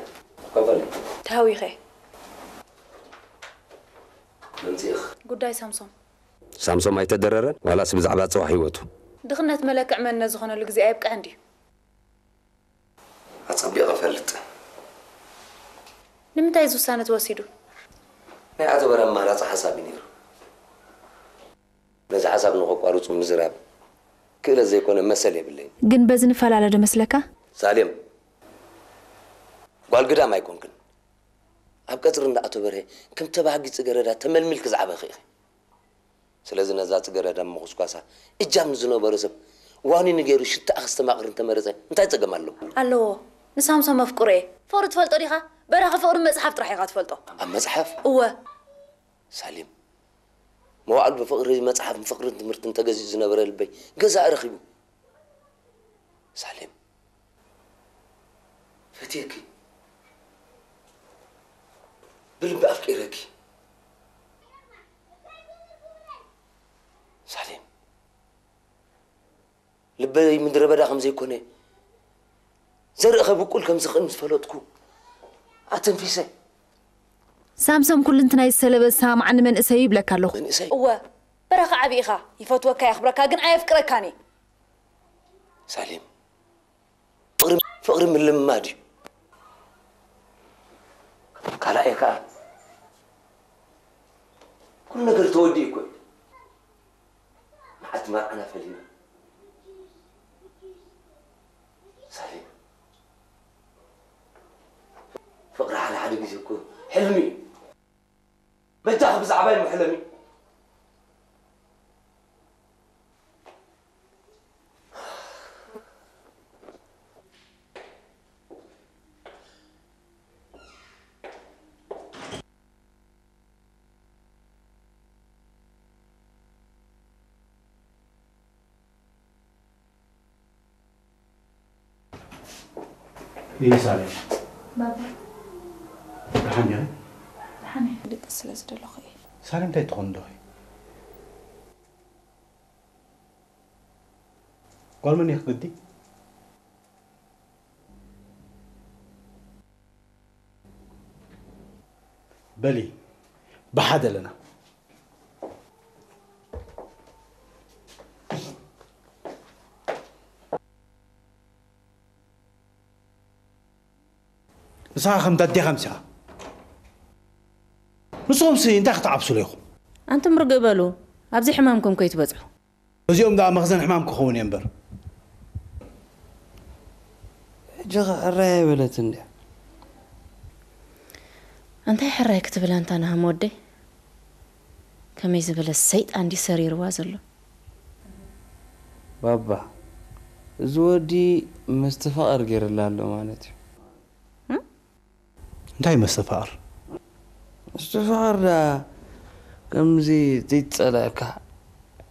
ቀበሊ። ተሃዊኸ። መምጽእኽ። ጉዳይ ሳምሶም። ሳምሶም ኣይተደረረን፣ ዋላስ ብዛዕባ ጽባሕ ህይወቱ? ድኽነት መለክዕ መንነት ዝኾነሉ ግዜ ኣየብቅዐን ድዩ? ኣጸቢቐ እፈልጥ። ንምንታይ እዚ ውሳነ ተወሲዱ? ናይ ኣቶ በርሀ ኣማራጺ ሓሳብ እዩ ነይሩ። ነዚ ሓሳብ ንኸቋርጹ ምዝራብ ክእለት ዘይኮነ መሰል የብለይን። ግን በዚ ንፈላለ ዶ መስለካ? ሳሌም፣ ጓል ግዳም ኣይኮንክን። ኣብ ቀጽሪ እንዳ ኣቶ በርሀ ከም ተባሃጊ ጽገረዳ ተመልሚልኪ ዝዓበኺ ኢኺ። ስለዚ ነዛ ጽገረዳ ምኹስኳሳ እጃም ንዝነበሮ ሰብ ዋኒኑ ገይሩ ሽታኣ ከስተማቕር እንተመረጸ እንታይ ጸገም ኣለዎ? ኣለዎ። ንሳምሶም መፍቅሮ እየ። ፍቕሪ ትፈልጦ ዲኻ? በራኺ ፍቕሪ መጽሓፍ ጥራሕ ኢኻ ትፈልጦ። ኣብ መጽሓፍ? እወ። ሳሌም፣ መዋዕሉ ብፍቕሪ መጽሓፍን ፍቕርን ትምህርትን ተገዚኡ ዝነበረ ልበይ ገዛኢ ረኺቡ። ሳሌም፣ ፈትየኪ፣ ብልቢ ኣፍቂረኪ። ሳሌም፣ ልበይ ምድረ በዳ ከም ዘይኮነ፣ ዘርኢ ከብቁል ከም ዝኽእል ምስ ፈለጥኩ ኣተንፊሰ። ሳምሶም ኩልንትናይ ዝሰለበ ዝሰማማዓኒ መንእሰይ እዩ ይብለካ ኣለኹ። መንእሰይ? እወ፣ በራኺ ዓቢ ኢኻ፣ ይፈትወካ የኽብረካ ግን ኣየፍቅረካን እየ። ሳሌም፣ ፍቕሪ ምልምማድ እዩ። ካልኣየ ከዓ ኩሉ ነገር ተወዲኡ እኮ እዩ። መዓልቲ መርዓና ፈሊና። ሳሌም፣ ፍቕሪ ሓደ ሓደ ግዜ እኮ ሕልሚ እዩ። በጃኺ ብዛዕባይ ምሕለሚ። ይህ ሳሌም። ባባ። ደሓን ዲኺ? ደሓን እየ። ክድቅስ ስለ ዝደለኹ እየ። ሳሌም እንታይ ትኾን ዶ? ጓል መን እየ ክግዲ? በሊ ብሓደ ኣለና። ንስኻ ከምታ ኣዴኻ ምሲኻ። ንስኹምሲ እንታይ ክትዓብስሉ ኢኹም? ኣንቱም ርግእ በሉ፣ ኣብዚ ሕማምኩም ከይትበጽሑ። እዚኦም ደኣ መኽዘን ሕማም ክኸውን እየ እምበር። ሕጂ ኸ ሕራይ ኣይበለትን ድያ? ኣንታይ ሕራይ ክትብል ኣንታ ናሃም ወደይ? ከመይ ዝበለ ሰይጣን ድዩ ሰሪርዋ ዘሎ? ባባ፣ እዚ ወዲ መስተፋቕር ገይርላ ኣሎ ማለት እዩ። እንታይ መስተፋቕር? መስተፋቕር ደኣ ከምዚ ዘይትጸልኣካ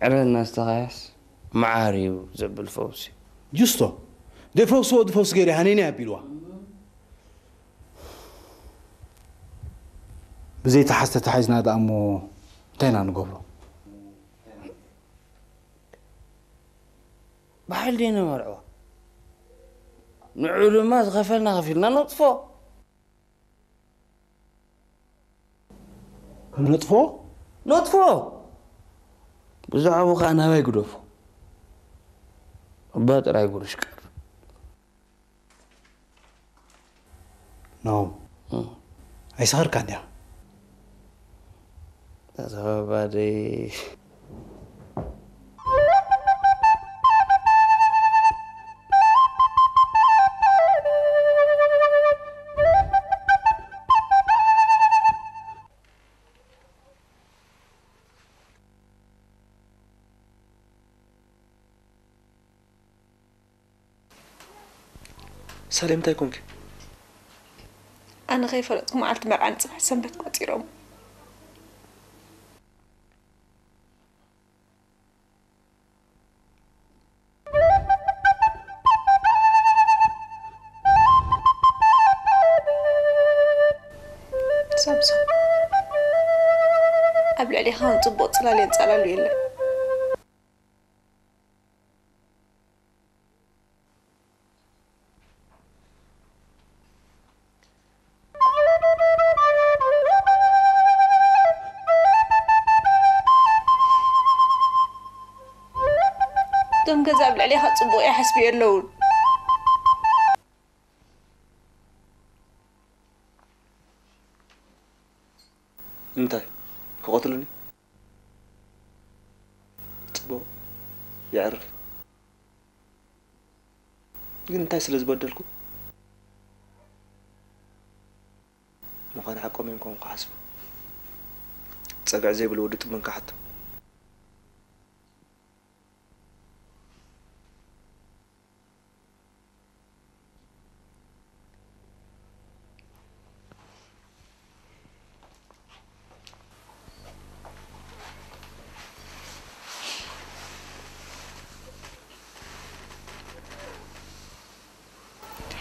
ዕረ እናስተኻያስ መዓር እዩ ዘብል ፈውሲ። ጅስቶ፣ ደይ ፈውሲ ወዲ ፈውሲ ገይሩ ሃነይናይ ኣቢልዋ። ብዘይተሓዝ ተታሒዝና ደኣ እሞ እንታይ ኢና ንገብሮ? ብሓይሊ ደይ ነመርዕዋ። ንዑ ድማ ዝኸፈልና ከፊልና ነጥፎ። ክንነጥፎ? ነጥፎ! ብዛዕባኡ ኸኣ ናባይ ግደፎ። እባ ጥራይ ጉርሽ ቀር። ናሆም፣ ኣይሰኸርካን ዲኻ? ኣታ ባባ ደይ። ሳሌም እንታይ ኮንኪ? ኣነ ከይፈለጥኩ መዓልቲ መርዓ ንፅባሕ ሰንበት ቆፂሮም። ሳምሶም ኣብ ልዕሌኻ እውን ፅቡቕ ፅላል የንፃላሉ የለን። እቶም ገዛ ኣብ ልዕሌኻ ጽቡቕ ይሓስቡ የለውን። እንታይ? ክቐትሉኒ? ጽቡቕ። የዕርፍ። ግን እንታይ ስለ ዝበደልኩ? ምዃን ሓቆም እዮም ኮን ክሓስቡ። ጸግዒ ዘይብሉ ወዲ ጥምን ክሓቱ።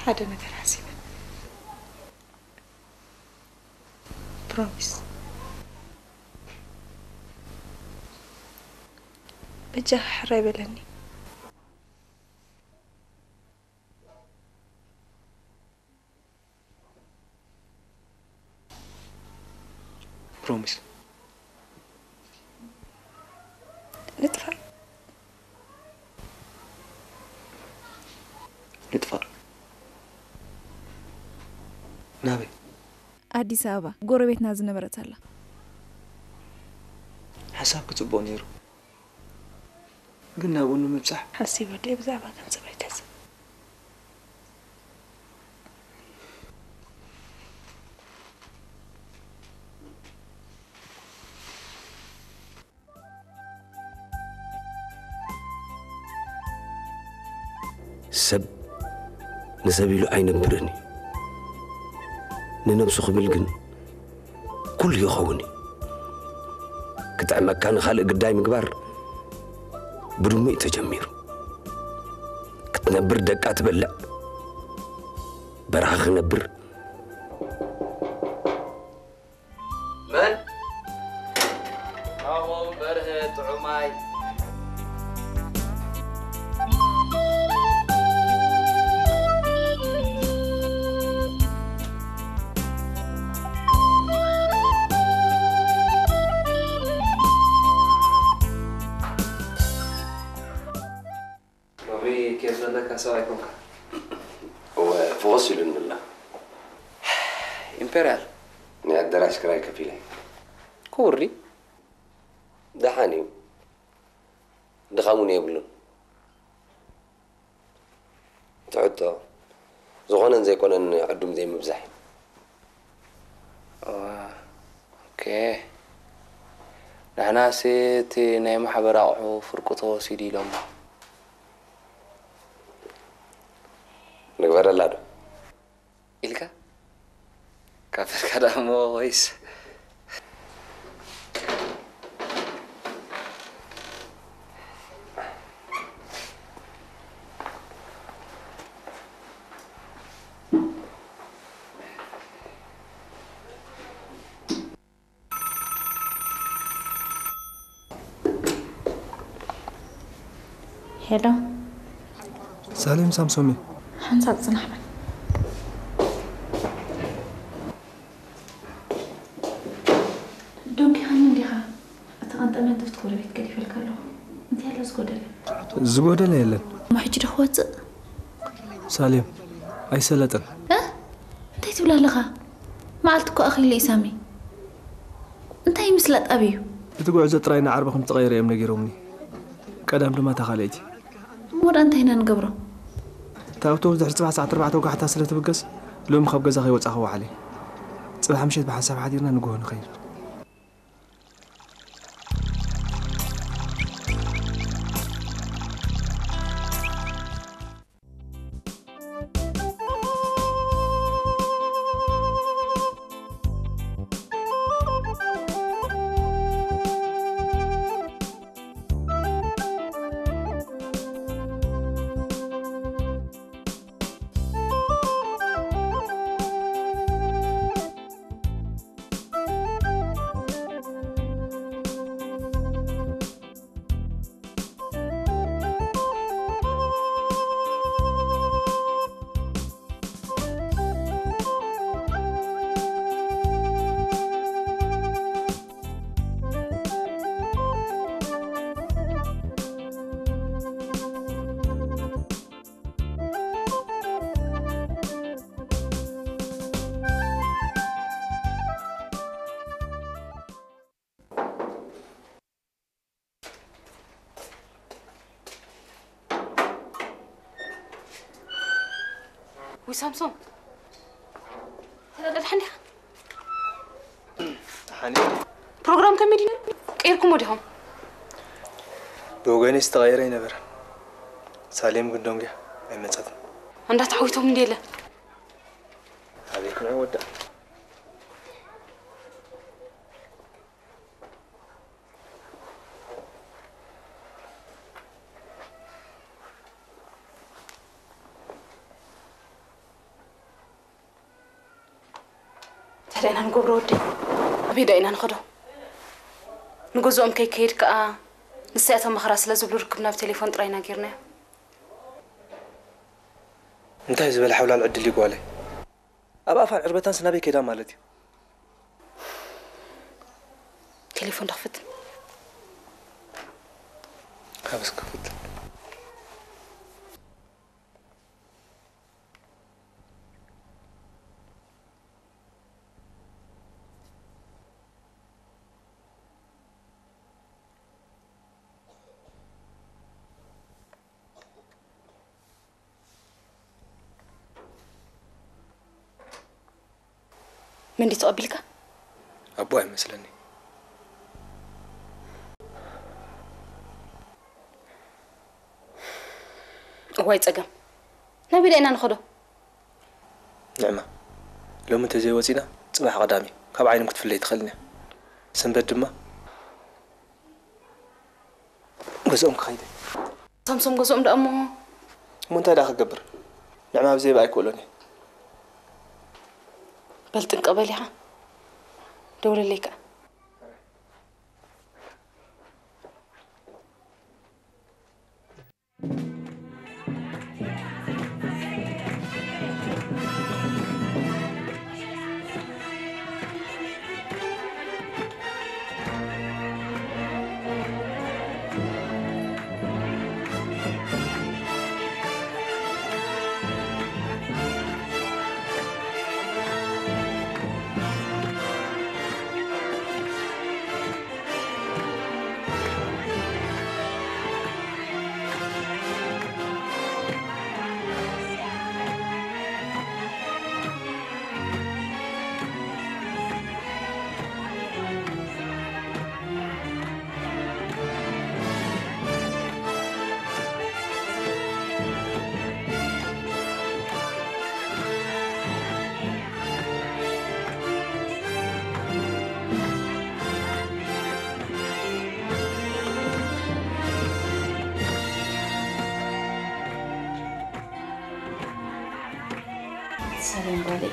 ሓደ ነገር ሓሲበ። ፕሮሚስ። በጃኻ ሕራይ በለኒ። ፕሮሚስ። ንጥፋእ። ንጥፋእ። ናበይ? ኣዲስ ኣበባ፣ ጎረቤትና ዝነበረት ኣላ። ሓሳብ ክጽቡቕ ነይሩ፣ ግን ናብኡ ንምብጻሕ ሓሲበ ድየ ብዛዕባ ገንዘብ ኣይትሕሰብ። ሰብ ንሰብ ኢሉ ኣይነብርን እዩ። ንነብሱ ክብል ግን ኩሉ ይኸውን እዩ። ክጥዕመካ ንኻልእ ግዳይ ምግባር ብድሙ እዩ ተጀሚሩ። ክትነብር ደቃ ትበልዕ፣ በረኻ ክነብር መን? ናሆም በርሀ ጥዑማይ። ሎሚ ኬፍ ዘለካ ሰብ ኣይኮንካ። እወ፣ ፍኹስ ኢሉኒ ኣሎ። ኢምፔርያል። ናይ ኣዳራሽ ክራይ ከፊለ። ክቡር ድዩ? ደሓን እዩ። ድኻም እውን የብሉን። እቲ ሕቶ፣ ዝኾነን ዘይኮነን ዕዱም ዘይምብዛሕ እዩ። እወ፣ ኦኬ። ንሕናሲ እቲ ናይ ማሕበር ኣቑሑ ፍርቁ ተወሲዱ ኢሎሞ። ንግበረላ ዶ? ኢልካ? ካፈርካ ደኣ እሞ ወይስ? ሄሎ። ሳሌም ሳምሶም እዩ። ሓንሳብ ጽናሕ በል። ደንጊኻኒ እንዲኻ? እቲ ቀንጠመንጢ ኣብቲ ጎረቤት ገዲፈልካ ኣለኹ። እንታይ ኣሎ ዝጎደለ? ዝጎደለ የለን። እሞ ሕጂ ዶ ክወጽእ? ሳሌም፣ ኣይሰለጠን። እ? እንታይ ትብል ኣለኻ? መዓልቲ እኮ ኣኺሉ እዩ ሳሚ። እንታይ ምስላጥ ኣብዩ? እቲ ጉዕዞ ጥራይ ንዓርቢ ከም ትቐይሮ እዮም ነጊሮምኒ። ቀዳም ድማ እታ ካልኣይቲ። እሞ ደኣ እንታይ ኢና ንገብሮ? እታ ኣውቶቡስ ድሕሪ ጽባሕ ሰዓት ኣርባዕተ ወጋሕታ ስለ ትብገስ፣ ሎሚ ካብ ገዛ ከይወጻ ክወዓል እየ። ጽባሕ ምሸት ብሓንሳብ ሓዲርና ንግሆ ንኸይድ። ወይ ሳምሶን፣ ተደሓን ዲኻ? ሓኒ፣ ፕሮግራም ከመይ ድዩ? ቀይርኩሞ ዲኹም? ብወገነይ ዝተቐየረ ኣይነበረን። ሳሌም ግን ደንጉያ ኣይመጸትን። እንዳ ተዓዊቶም እንዴለ? ኣበይ ክንዕ ወዳ? እንታይ ደኣ ኢና ንገብሮ ወደይ? ኣበይ ደኣ ኢና ንኸዶ? ንገዝኦም ከይከይድ ከኣ ንሳያቶም መኸራ ስለ ዝብሉ ርክብ ናብ ቴሌፎን ጥራይ ኢና ጌርናዮ። እንታይ ዝበለ ሓውላል ዕድል እዩ ጓለይ። ኣብ ኣፋን ዕርበታን ስናበይ ከይዳ ማለት እዩ። ቴሌፎን ዶ ክፍትን? ሃብስ ክፍትን። መንዲ ተቐቢልካ? ኣቦ ኣይመስለኒ። እዋይ ጸገም። ናበይ ኢና ንኸዶ? ንዕማ፣ ሎሚ እንተዘይወጺና፣ ጽባሕ ቀዳም እዩ። ካብ ዓይኖም ክትፍለይ ትኽእልን እያ። ሰንበት ድማ ገዝኦም ክኸይድ እየ። ሳምሶም ገዝኦም ደኣ እሞ? እሞ እንታይ ደኣ ክገብር? ንዕማ ብዘይ ብኣይ ክውሎን እየ። በል ጥንቀቕ በል ኢኻ። ደውለለይ ከኣ። ሰላም ጓለይ።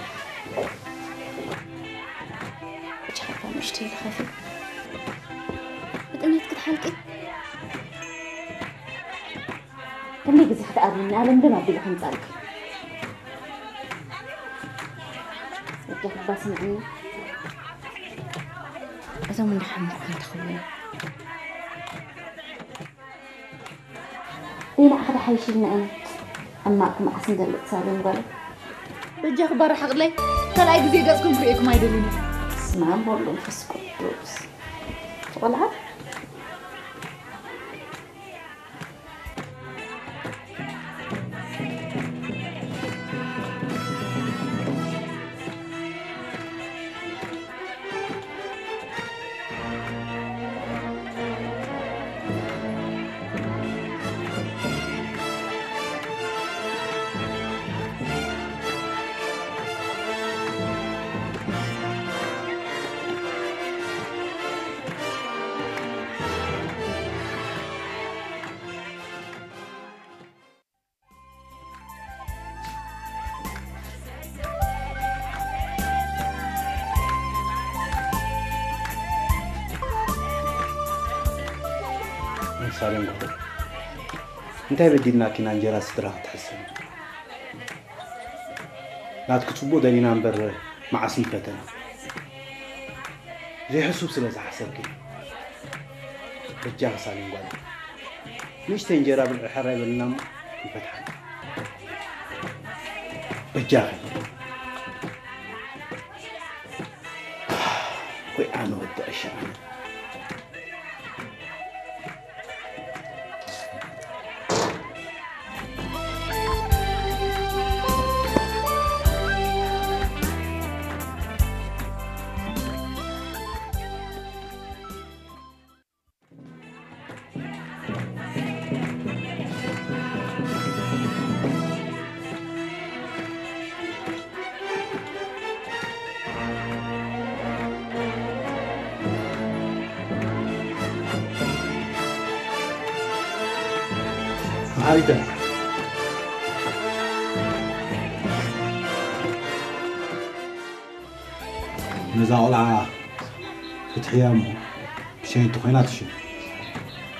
ጃካ ንእሽተይ ልኸፊ። ብጥሜት ክትሓልቂ። ክንደይ ግዜ ክትኣርምኒ፣ ኣለም ደም ኣቢለ ከምጻልኪ። ወደኺ እባ ስምዕኒ። እዞም እንዳሓመኹ እንተኽብሉ። ሌላ ዓዲ ሓይሽልና ኢና። ሕማቕ መዓስ እንደልእ ሳሌም ጓለይ። በጃኺ ባር ሓቕለይ፣ ካልኣይ ግዜ ገጽኩም ክርእየኩም ኣይደልን። በስመ ኣብ ወወልድ ወመንፈስ ቅዱስ። ቆልዓ። ሳሌም ጓለይ፣ እንታይ በዲልናኪ ኢና እንጀራ ስድራ ክትሕስኒ? ናትኪ ጽቡቕ ደሊና እምበር መዓስ ይፈተና? ዘይሕሱብ ስለ ዝሓሰብኪ። በጃኺ ሳሌም ጓለይ፣ ንእሽተይ እንጀራ ብልዒ ሕራይ በልና እሞ ይፈትሓና። በጃኺ። ወይ ኣነ ወዲ ዕሻ ኣነ። ዓሪተ። ነዛ ቆልዓ ፍትሕያ እሞ ብሸይቲ ኮይና ትሽን።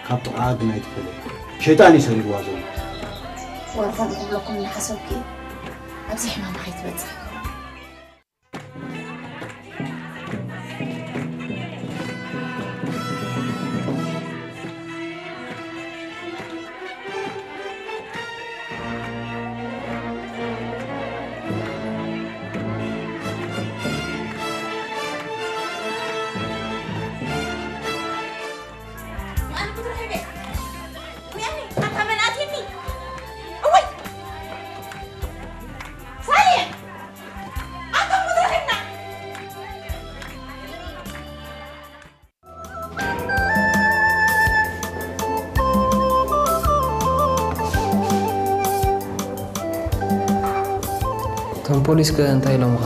ካብ ጥቕዓ ግን ኣይትፈለይ። ሸይጣን እዩ ሰሪርዋ ዘሎ። ወልፎን ክብለኩም እናሓሰብኩ ኣብዚ ሕማም ከይትበጽሕ። እቶም ፖሊስ ከ እንታይ ኢሎምኻ?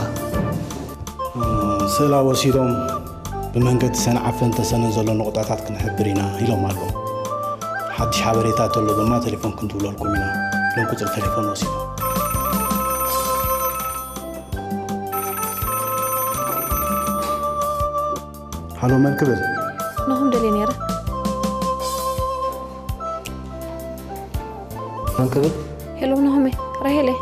ስእላ ወሲዶም ብመንገዲ ሰንዓፈ እንተሰነ ዘሎ ነቑጣታት ክንሕብር ኢና ኢሎም ኣለዉ። ሓድሽ ሓበሬታ ተሎ ድማ ቴሌፎን ክንድውለልኩም ኢና ኢሎም ቁፅሪ ቴሌፎን ወሲዶም። ሃሎ መን ክብል? ናሆም ደልየ ነይረ። መን ክብል? ሄሎ ናሆመይ፣ ራሄል እየ።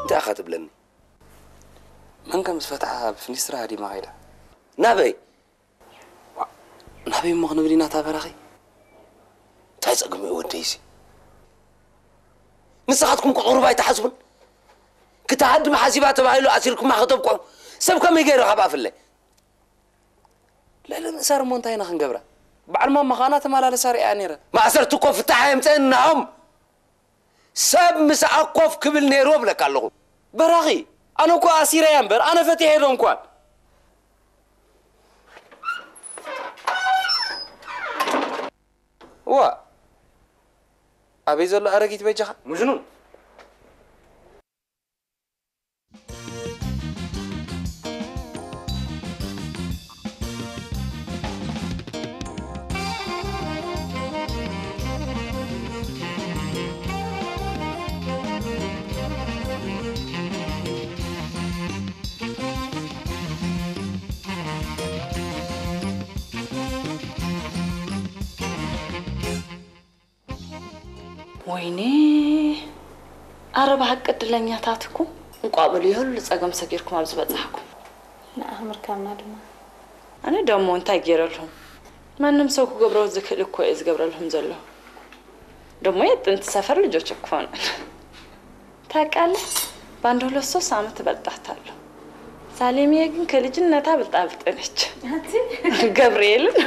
እንታይ ኢኻ ትብለኒ? መንከ ምስ ፈትሓ ብፍኒስትራ ሃዲማ ከይዳ። ናበይ? ዋእ፣ ናበይ እሞ ክንብል ኢና እታ በራኺ? እንታይ ጸገሙ እዩ ወደይሲ? ንስኻትኩም እኮ ቁሩብ ኣይትሓስቡን? ክትሃድም ሓሲባ ተባሂሉ ኣሲርኩማ ከተብቅዑ ሰብ ከመይ ገይሩ ካብ ኣፍለ? ልዕሊ ምእሳር እሞ እንታይ ኢና ክንገብራ? በዓል ማማ ኸኣ እናተመላለሳ ርእያ ነይረ። ማእሰርቲ እኮ ፍታሕ ኣየምጽእን ናሆም። ሰብ ምሳኣ ኮፍ ክብል ነይርዎ እብለካ ኣለኹ። በራኺ፣ ኣነ እኮ ኣሲረያ እምበር ኣነ ፈቲሐ ዶ እንኳን። ዋ፣ ኣበይ ዘሎ ኣረጊት በጃኻ? ሙጅኑን። ወይኔ ኣረ ብሓቂ ዕድለኛታት እኮ። እንቋዕ በሉ ይህሉ ጸገም ሰጊርኩም ኣብዚ በጻሕኩም። ንዓኹም ርካብና ድማ። ኣነ ደሞ እንታይ ገይረልኩም? ማንም ሰብ ክገብሮ ዝክእል እኮ እየ ዝገብረልኩም ዘለኹ። ደሞ የጥንቲ ሰፈር ልጆች እኮ ነን። ታውቃለህ፣ በአንድ ሁለት ሶስት ዓመት እበልጣታለሁ። ሳሌምዬ ግን ከልጅነታ ብልጣ ብልጥ ነች። ገብርኤልን።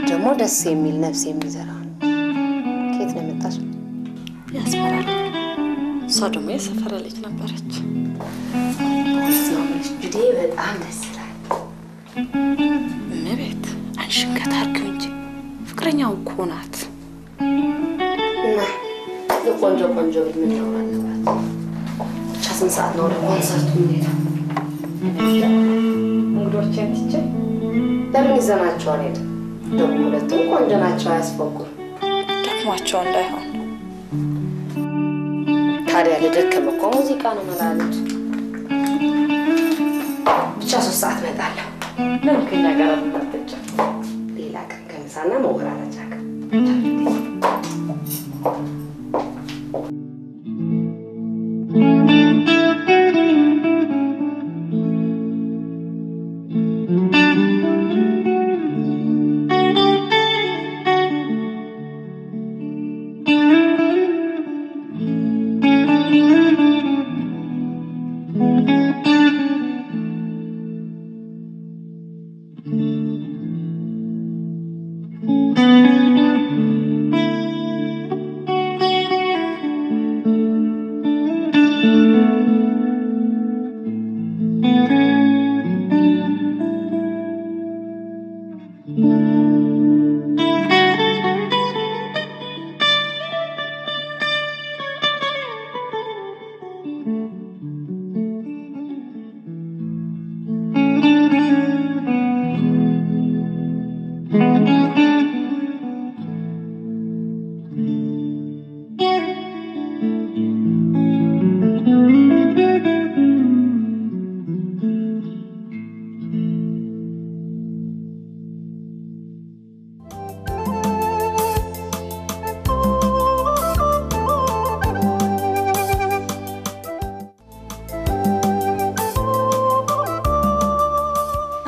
ደግሞ ደስ የሚል ነፍስ የሚዘራ ነው። ከየት ነው የመጣሽ? ያስፈራል። እሷ ደግሞ የሰፈረ ልጅ ነበረች። ጅዴ በጣም ደስ ይላል። እመቤት አንሽን ከታርኪው እንጂ ፍቅረኛው እኮ ናት። እና የቆንጆ ቆንጆ ቤት ምን ይሆን አለባት? ብቻ ስንት ሰዓት ነው ወደ ኮንሰርቱ የምንሄደው? እንግዶቼን ትቼ ለምን ይዘናቸው አንሄድም? ደግሞ ሁለቱም ቆንጆ ናቸው፣ አያስፈጉም። ደክሟቸው እንዳይሆን። ታዲያ ለደከመ እኮ ሙዚቃ ነው መላመድ። ብቻ ሶስት ሰዓት እመጣለሁ። ለምን ከኛ ጋር አትመጣም? ሌላ ቀን ከምሳና መወራረጃ ጋር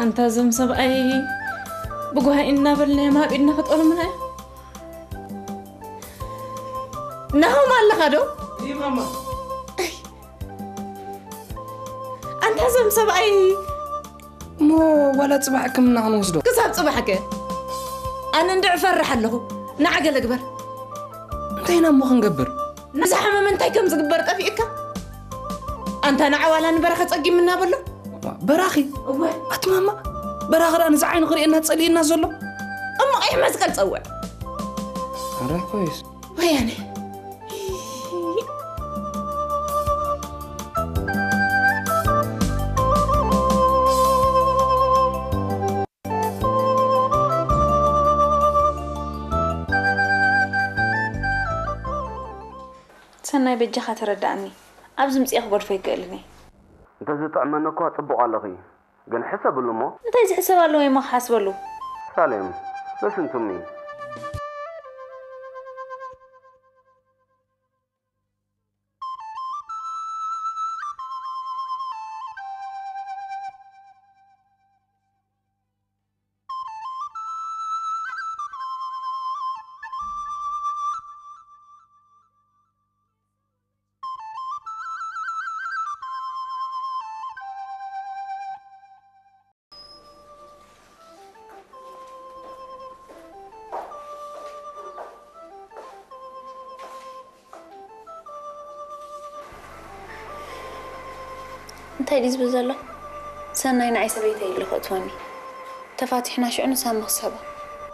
ኣንታ እዞም ሰብኣይ ብጓሂ እናበልናዮም ኣብ ኢድና ክጠልሙና እዮም። ናሆም ኣለኻ ዶ? ይማማ። ኣይ፣ ኣንታ እዞም ሰብኣይ እሞ ዋላ ጽባሕ ሕክምና ክንወስዶ? ክሳብ ጽባሕ ከ? ኣነ እንድዕ እፈርሕ ኣለኹ። ንዓ ገለ ግበር። እንታይ ኢና እሞ ክንገብር? ነዛ ሕመም እንታይ ከም ዝግበር ጠፊእካ? ኣንታ ንዓዋላ ንበራኺ ጸጊምና በሎ። በራኺ? እወ። ኣቲ ማማ፣ በራኺ ደኣ ነዚ ዓይኑ ክርእየና ጸሊእና ዘሎ? እሞ ቀይሕ መስቀል ጸውዕ። ኣረ ኮይስ። ወያነ። ሰናይ በጃኻ ተረዳእኒ። ኣብዚ ምጽኤ ክገድፎ ኣይክእልን እየ። እንተዝጥዕመኒ እኳ ጽቡቕ ኣለኺ፣ ግን ሕሰብሉ እሞ። እንታይ ዝሕሰብ ኣለዎ እሞ ክሓስበሉ? ሳሌም፣ listen to me። እንታይ ድዩ ዝብል ዘሎ? ሰናይ ንዓይ ሰበይተይ ኢሉ ከእትወኒ። ተፋቲሕና ሽዑ ንሳሚ ክስሕባ።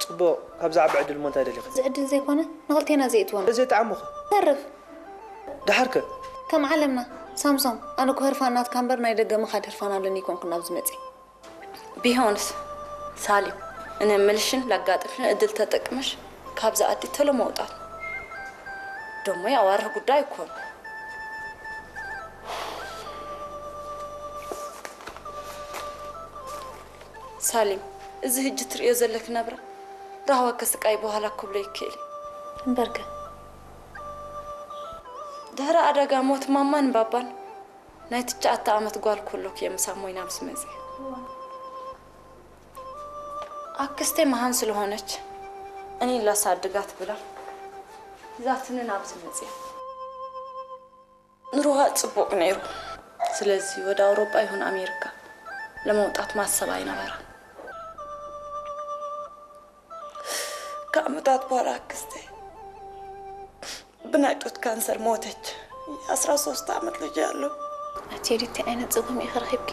ጽቡቕ፣ ካብዚ ዓቢ ዕድል እሞ እንታይ ደሊኺ? እዚ ዕድል ዘይኮነ ንኽልቴና ዘየእትወና። ዘይጠዓሙኸ? ተርፍ። ደሓርከ? ከም ዓለምና፣ ሳምሶም፣ ኣነ እኮ ህርፋን ናትካ እምበር ናይ ደገ ምኻድ ህርፋን ኣለኒ ኣይኮንኩን ናብዚ መጽየ። ቢሆንስ ሳሊም እነ ምልሽን ላጋጥምሽን እድል ተጠቅመሽ ካብዛ ኣዲ ተሎ መውጣት ደሞ የዋርህ ጉዳይ እኮ ነው። ሳሊም እዚ ህጂ ትርእዮ ዘለክ ነብራ ራህዋ ከስቃይ በኋላ ክብሎ ይክእል እዩ። እምበርከ ድሕሪ ኣደጋ ሞት ማማን ባባን ናይ ትሽዓተ ዓመት ጓል ኮሎክ እየ ምስ ኣሞይ ናብዚ መፅየ። ኣክስቴ መሃን ስለሆነች እኔን ላሳድጋት ብላ ይዛትኒ ናብዚ መፅየ። ኑሮዋ ፅቡቅ ነይሩ። ስለዚ ወደ ኣውሮጳ ይሁን ኣሜሪካ ለመውጣት ማሰብ ኣይነበራን። ከዓመታት በኋላ ኣክስቴ ብናይ ጡት ካንሰር ሞተች። የአስራ ሶስት ዓመት ልጅ ያለው። ኣቲ ዲቲ ዓይነት ጽጉም ኢኺ ረኺብኪ?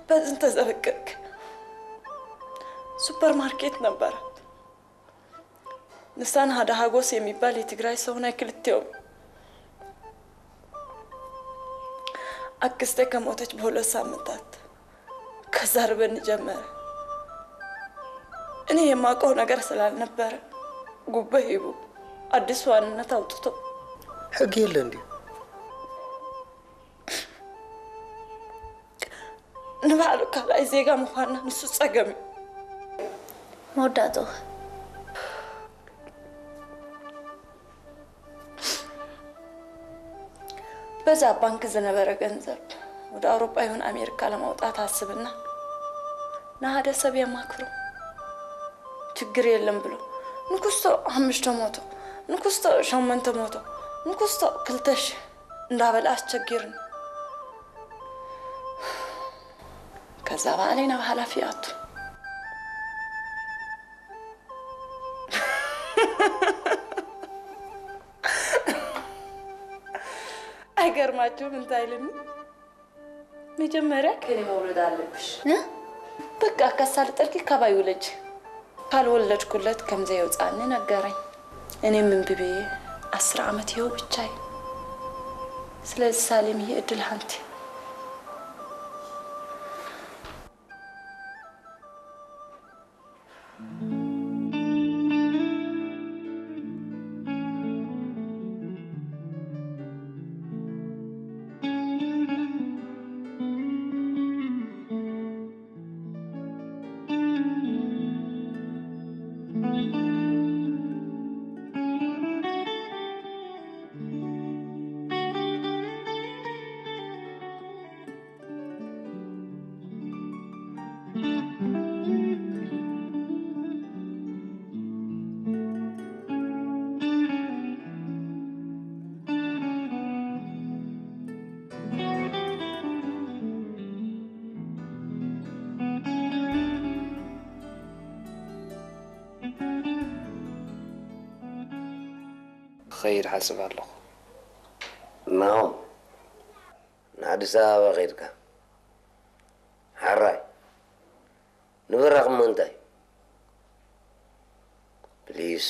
በዚ እንተዘበቅክ ሱፐር ማርኬት ነበራት። ንሳን ሃደ ሃጎስ የሚባል የትግራይ ሰው ናይ ክልቲኦም። ኣክስቴ ከሞተች በሁለት ሳምንታት ከዛርበኒ ጀመረ። እኔ የማውቀው ነገር ስላልነበረ ጉቦ ሂቡ አዲስ ዋንነት አውጥቶ ሕጊ የለ እንዲሁ። ንባዕሉ ካልኣይ ዜጋ ምዃንና ንሱ ጸገም እዩ። መወዳእትኡ በዛ ኣብ ባንክ ዝነበረ ገንዘብ ወደ ኣውሮጳ ይሁን ኣሜሪካ ለማውጣት አስብና ንሓደ ሰብ የማክሮ። ችግር የለም ብሎ ንኩስቶ ሓምሽተ መቶ ንኩስቶ ሸሞንተ መቶ ንኩስቶ ክልተ ሺህ እንዳበለ ኣስቸጊርኒ። ከዛ ባዕለይ ናብ ሓላፊ ኣቱ። ኣይገርማችሁም እንታይ ኢልኒ? መጀመርያ ከኔ መውለድ ኣለብሽ። እ? በቃ ከሳልጠልኪ ካባይ ውለጅ። ካልወለድኩለት ከም ዘየውጻኒ ነገረኝ። እኔ ምን ብዬ አስር ዓመት ይኸው ብቻዬ። ስለዚህ ሳሌምዬ እድል ሃንቲ። ክኸይድ ሓስብ ኣለኹ። ናሆም፣ ንኣዲስ ኣበባ ከይድካ ሓራይ ንብራኽ እሞ እንታይ? ፕሊስ፣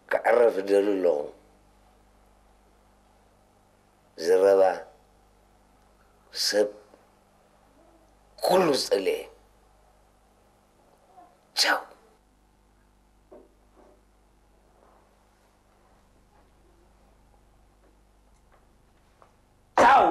ክዕረፍ እደሊ ኣለኹ። ዝረባ ሰብ ኩሉ ዝጸልኤ። ቻው። ቻው።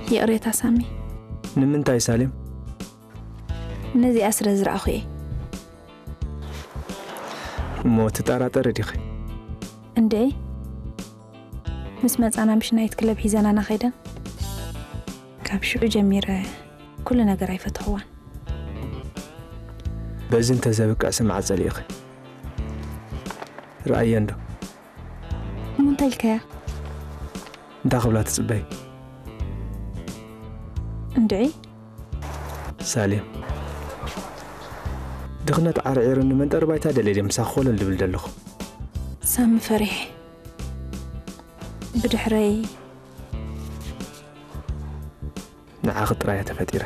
ይቕሬታ ሳሚ። ንምንታይ ሳሌም? ነዚኣ ስለ ዝረኣኹ እየ። እሞ ትጠራጠሪ ዲኺ? እንዴ፣ ምስ መጻና ምሽ ናይት ክለብ ሒዘናና ከይደን? ካብ ሽዑ ጀሚረ ኩሉ ነገር ኣይፈትኽዋን። በዚ እንተ ዘብቅዕ ስምዓ ጸሊእኺ። ረኣየ እንዶ። እሞ እንታይ ኢልካያ? እንታይ ክብላ ትጽበይ? እንድዒ። ሳሌም። ድኽነት ዓርዒሩኒ መንጠሪ ባይታ ደልየ ድየ ምሳኺ ኮለል ድብል ደለኹ? ሳሚ ፈሪሐ። ብድሕረይ ንዓኺ ጥራይ እየ ተፈጢረ።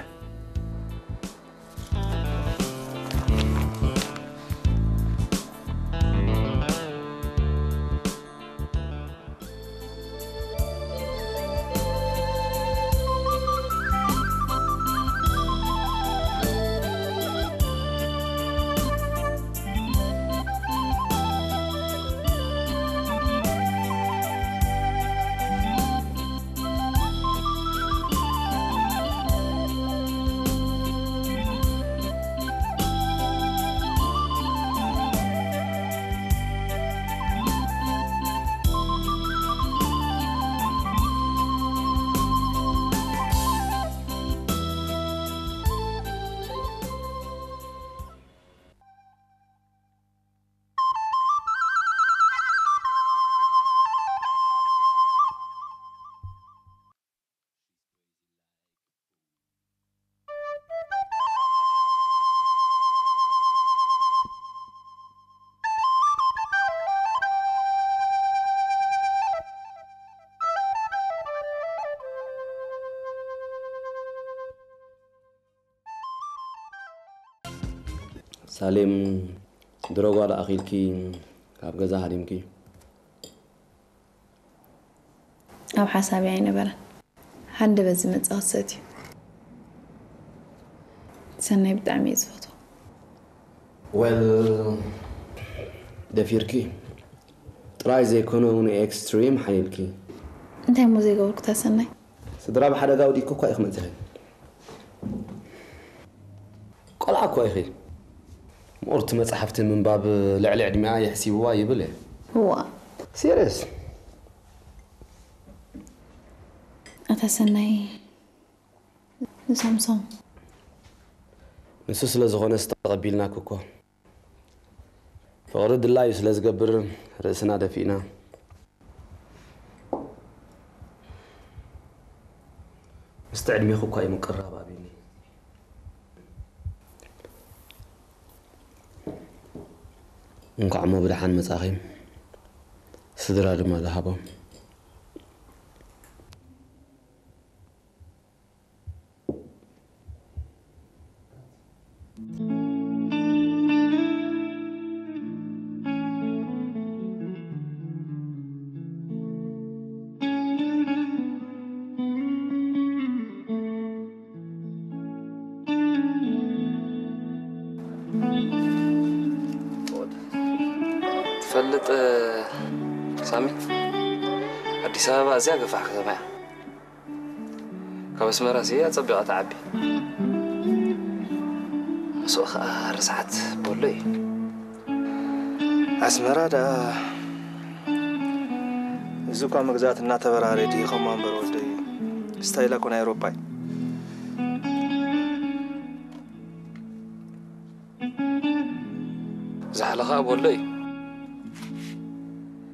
ሳሌም፣ ድሮ ጓል ኣኺልኪ ካብ ገዛ ሃዲምኪ። ኣብ ሓሳቢ ኣይነበረን። ሃንደበት ዝመጽእ ክሰት እዩ። ሰናይ ብጣዕሚ እየ ዝፈትዎ። ወል፣ ደፊርኪ ጥራይ ዘይኮነ እውን ኤክስትሪም ሓሊልኪ። እንታይ እሞ ዘይገበርኩ ተሰናይ? ስድራ ብሓደጋ ወዲቅኪ እኳ ኢኺ መጺኺ። ቆልዓ እኳ ኢኺ። ምቑርቲ መጻሕፍቲ ምንባብ ልዕሊ ዕድሚኣ የሕሲብዋ ይብል እየ። እዋ። ሲሪየስ። ኣታ ሰናይ፣ ንሳምሶም። ንሱ ስለ ዝኾነስ ተቐቢልናኪ እኮ። ፍቕሪ ድላዩ ስለ ዝገብር ርእስና ደፊእና። ምስቲ ዕድሜኺ እኳ እዩ ምቅርራብ ኣብዩኒ። እንኳዕ እሞ ብደሓን መጻኺ። ስድራ ድማ ዝሃቦም። ትፈልጥ ሳሚ፣ ኣዲስ ኣበባ ኣዝያ ገፋሕ ከተማ እያ። ካብ ኣስመራ ሲ ኣጸቢቓ ትዓቢ። ምስኡ ኸኣ ርስሓት ቦሎ እዩ። ኣስመራ ደኣ እዚ እኳ መግዛእቲ እናተበራረ ድሂኸማ እምበር ወደይ፣ ስታይላ እኮ ናይ ኣውሮጳ እዩ። ዛሕላ ኸኣ ቦሎ እዩ።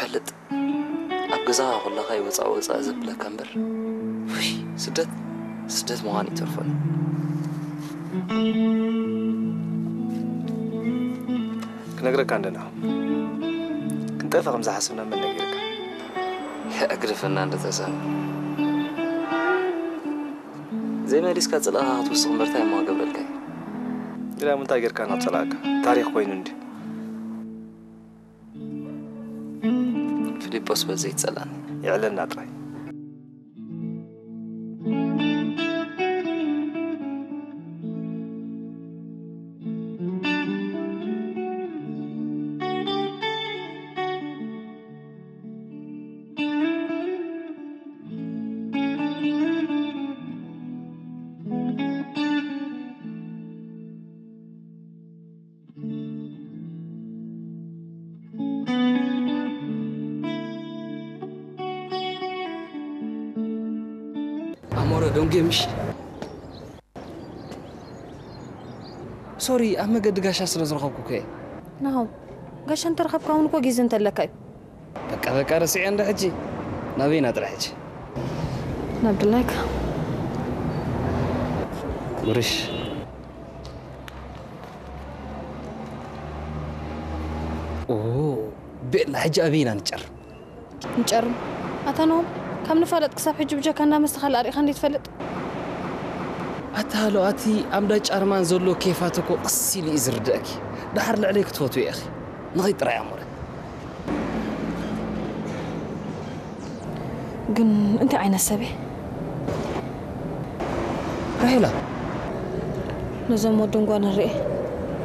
ፈልጥ፣ ኣብ ገዛኻ ኩለኻ ይወጻእ ወጻእ ዘብለካ እምበር፣ ውይ፣ ስደት፣ ስደት ምዃን ይተርፎ እዩ። ክነግረካ እንደና ክንጠፈ ከም ዝሓስብና መን ነጊርካ? ኣግድፈና እንደ ተሰማ። ዘይመሊስካ ጽላእኻ ክትውስኽ እምበር እንታይ እሞ ክገብረልካ እዩ? ግዳ ምንታይ ጌርካ ናብ ጸላእካ? ታሪኽ ኮይኑ እንዲ። ፊሊጶስ በዘይ ትጸላእኒ። የዕለልና ጥራይ። ኣሞረ ዶንጌ ምሽ። ሶሪ፣ ኣብ መገዲ ጋሻ ስለ ዝረኸብኩ እኮ እየ። ናሆም፣ ጋሻ እንተረኸብካ እውን እኮ ግዜ እንተለካ እዩ። በቃ፣ በቃ፣ ረሲዐ እንደ ሕጂ። ናበይና ጥራሕ ሕጂ? ናብ ድላይካ። ጉርሽ። ኦ፣ ቤላ፣ ሕጂ ኣበይና ንጨር? ንጨርም። ኣታ ናሆም፣ ካብ ንፋለጥ ክሳብ ሕጂ ብጀካ እንዳ መስተ ካልእ ኣሪእኻ እንዴ ትፈልጥ? ኣታ ሃሎ፣ ኣቲ ኣብ እንዳ ጫርማን ዘሎ ኬፋት እኮ ቅስ ኢሉ እዩ ዝርድአኪ። ደሓር ልዕለይ ክትፈትዊ ኢኺ። ንኸይድ ጥራይ ኣሞረ። ግን እንታይ ዓይነት ሰብ እየ? ራሄላ። ነዞም ወድን ጓልን ርኤ።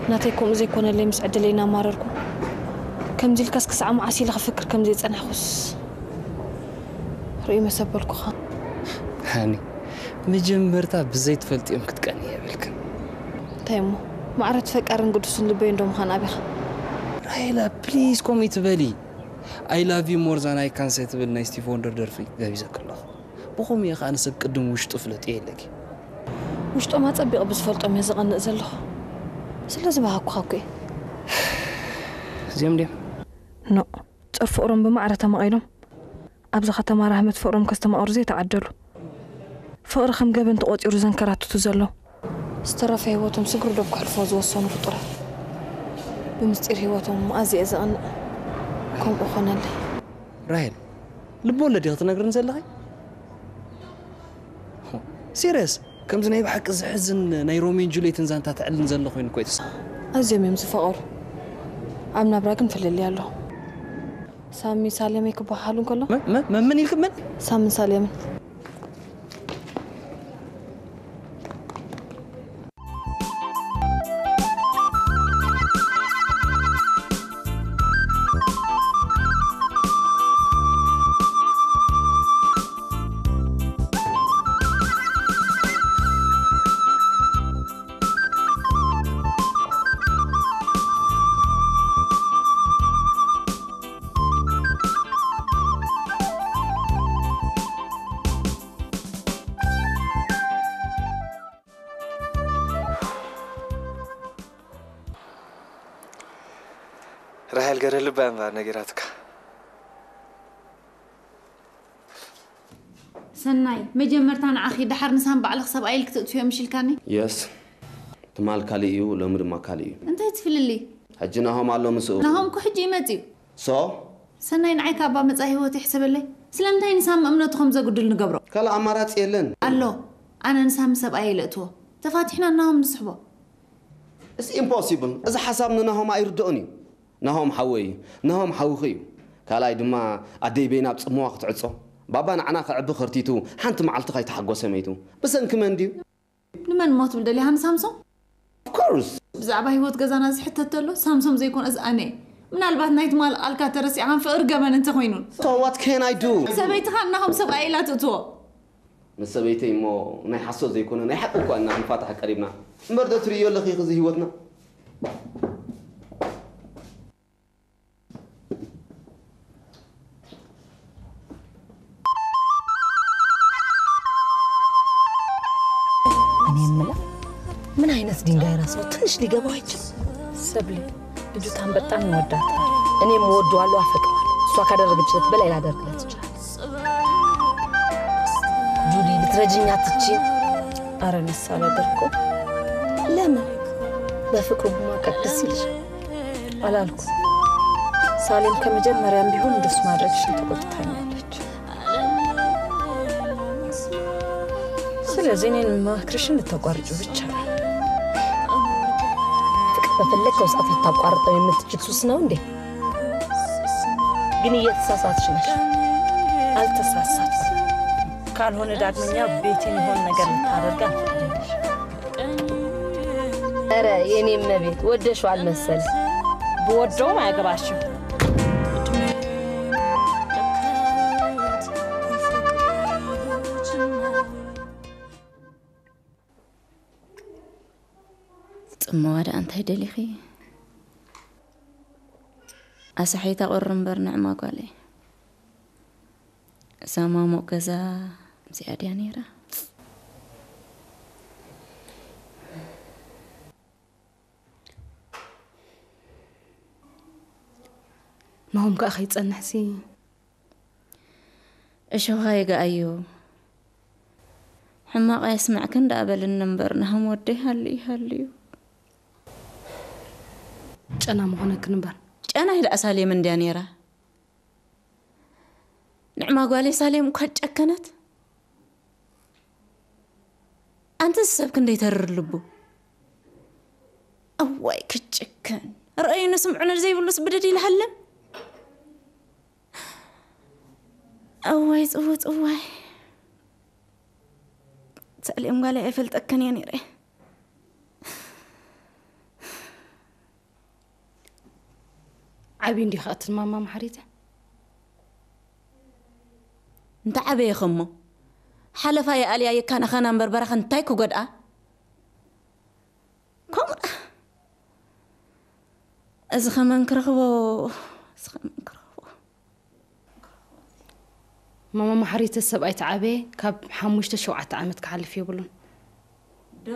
ናተይ ከምኡ ዘይኮነለይ ምስ ዕድለይ እናማረርኩ። ከምዚ ኢልካስ ክሳዕ መዓስ ኢለ ክፍክር ከም ዘይጸናሕኩስ ርእዩ መሰበልኩኻ። ሃኒ፣ መጀመርታ ብዘይትፈልጥዮም ክትቀንየ የብልክን። እንታይ እሞ? ማዕረ እቲ ፈቃርን ግዱስን ልበይ እንዶ ምዃን ኣቢኻ። ራሄላ፣ ፕሊዝ ከምኡ ትበሊ። I love you more than I can say ትብል ናይ ስቲቭ ወንደር ደርፊ ጋቢዘኪ ኣለኹ። ብኸምኡ እየ ከኣ ንሰብ ቅድም ውሽጡ ፍለጥዮ ኢለኪ። ውሽጦም ኣጸቢቐ ብዝፈልጦም እየ ዝቐንእ ዘለኹ። ስለ ዝበሃኩኻ እኮ እየ። እዚኦም ድዮም? ኖእ፣ ጾር ፍቕሮም ብማዕረ ተማቒሎም፣ ኣብዚ ከተማ ራህመት ፍቕሮም ከስተማቕሩ ዘይተዓደሉ። ፍቕሪ ከም ገበን ተቖጺሩ ዘንከራትቱ ዘለዉ። ዝተረፈ ህይወቶም ስግር ዶብ ከሕልፎ ዝወሰኑ ፍጡራት። ብምስጢር ህይወቶም ኣዝየ እየ ዘቕንእ። ከምኡ ኾነለይ። ራሄል፣ ልቢ ወለድ ኢኺ ትነግርኒ ዘለኺ? ሲርየስ፣ ከምዚ ናይ ብሓቂ ዘሕዝን ናይ ሮሚዮን ጁልየትን ዛንታ ተዕልን ዘሎ ኮይኑ እኮ እዩ ተሰ-፣ ኣዝዮም እዮም ዝፋቐሩ። ኣብ ናብራ ግን ፍልልይ ኣሎ። ሳሚ ሳሌመይ ክበሃሉ እንከሎ መ- መ- መ- ምን ኢልክ ምን ሳምን ሳሌምን። ራሄል ገረ ልባ እምበር ነጊራትካ። ሰናይ፣ መጀመርታ ንዓኺ፣ ደሓር ንሳም ባዕልኽ ሰብኣይ ኢልክ ትእትዮ ምሽ ኢልካኒ? የስ፣ ትማል ካልእ እዩ፣ ሎሚ ድማ ካልእ እዩ። እንታይ ትፍልሊ? ሕጂ ናሆም ኣሎ ምስኡ። ናሆም እኮ ሕጂ ይመጽ እዩ። ሶ ሰናይ፣ ንዓይ ካባ መጻኢ ህይወት ይሕሰበለይ። ስለምንታይ ንሳም እምነቱ ከም ዘጉድል ንገብሮ? ካልእ ኣማራጺ የለን። ኣሎ፣ ኣነ ንሳም ሰብኣይ ይልእትዎ። ተፋቲሕና ናሆም ንስሕቦ። It's impossible። እዚ ሓሳብ ንናሆም ኣይርድኦን እዩ። ናሆም ሓወይ እዩ። ናሆም ሓውኺ እዩ። ካልኣይ ድማ ኣደይ በይና ኣብ ጽምዋ ክትዕጾ። ባባ ንዓና ከዕቢ ከርቲቱ ሓንቲ መዓልቲ ካይተሓጎሰ መይቱ። ብሰንኪ መን ድዩ? ንመን እሞ ትብል ደሊኻ ንሳምሶም? Of course። ብዛዕባ ህይወት ገዛና ዝሕተት ተሎ ሳምሶም ዘይኮነስ ኣነ እየ። ምናልባት ናይ ትማል ቃልካ ተረሲዕካን ፍቕሪ ገበን እንተኾይኑን። So what can I do? ሰበይትኻ እናኹም ሰብኣይ ኢላ ትእትዎ። ምስ ሰበይተይ እሞ ናይ ሓሶት ዘይኮነ ናይ ሓቂ እኳ ኢና ክንፋታሕ ቀሪብና እምበር ዶ ትርእዮ ኣለኺ እዚ ህይወትና። እኔ የምለው ምን አይነት ድንጋይ ራስ ነው? ትንሽ ሊገባው አይችልም። ሰብሊ ልጅቷን በጣም ይወዳታል። እኔም እወደዋለሁ፣ አፈቅረዋለሁ። እሷ ካደረገችለት በላይ ላደርግለት እችላለሁ። ጁሊ ልትረጅኝ አትችይም? አረ እኔስ አላደርገውም። ለምን? በፍቅሩ ብማቀቅ ደስ ይልሻል። አላልኩም። ሳሌም ከመጀመሪያም ቢሆን እንደሱ ማድረግሽን ተቆጥታኛለች። ስለዚህ እኔን መክርሽን ልታቋርጪው ብቻ ነው። ፍቅር በፈለግከው ሰዓት ልታቋርጠው የምትችል ሱስ ነው እንዴ? ግን እየተሳሳትሽ ነሽ። አልተሳሳትኩም። ካልሆነ ዳግመኛ ቤቴን የሆነ ነገር ልታደርግ አልፈቅድልሽ። ኧረ የኔ እመቤት ወደሽዋል መሰል። ብወደውም አያገባሽም። ጽመዋ ደኣ እንታይ ደሊኺ? ኣሳሒታ ቁሪ እምበር ንዕማ ጓለይ። እዛ ማሙቕ ገዛ እዚኣ ድያ ነይራ? ናሆም ከኣ ከይጸንሕሲ እሾኻ ይግኣዮ። ሕማቕ ኣየስምዕክን ደኣ በልኒ እምበር፣ ናሆም ወደይ ሃልዩ ሃልዩ። ጨና ምኾነክን እምበር። ጨናይ ደኣ ሳሌም እንድያ ነይራ። ንዕማ ጓለይ ሳሌም እኳ ጨከነት። ኣንተስ ሰብ ክንደይ ተርር ልቡ። እዋይ ክጭክን። ረኣዩኒ ስምዑኒ ዘይብሉስ ብድድ ኢልሃለም። እዋይ ጽውጽዋይ። ሳሌም ጓለይ ኣይፈልጠክን እየ ነይረ። ዓብዩ እንዲኻ እትንማማ ማሕሪተ። እንተ ዓበየ ኸሞ ሓለፋ የኣልያ የካና ኸና እምበር በራኸ እንታይ ክጎድኣ። ከምኡ ደኣ። እዚ ኸመን ክረኽቦ፣ እዚ ኸመን ክረኽቦ። ማማ ማሕሪተ ሰብኣይ ተዓበየ ካብ ሓሙሽተ ሸውዓተ ዓመት ክሓልፍ የብሉን። ዶ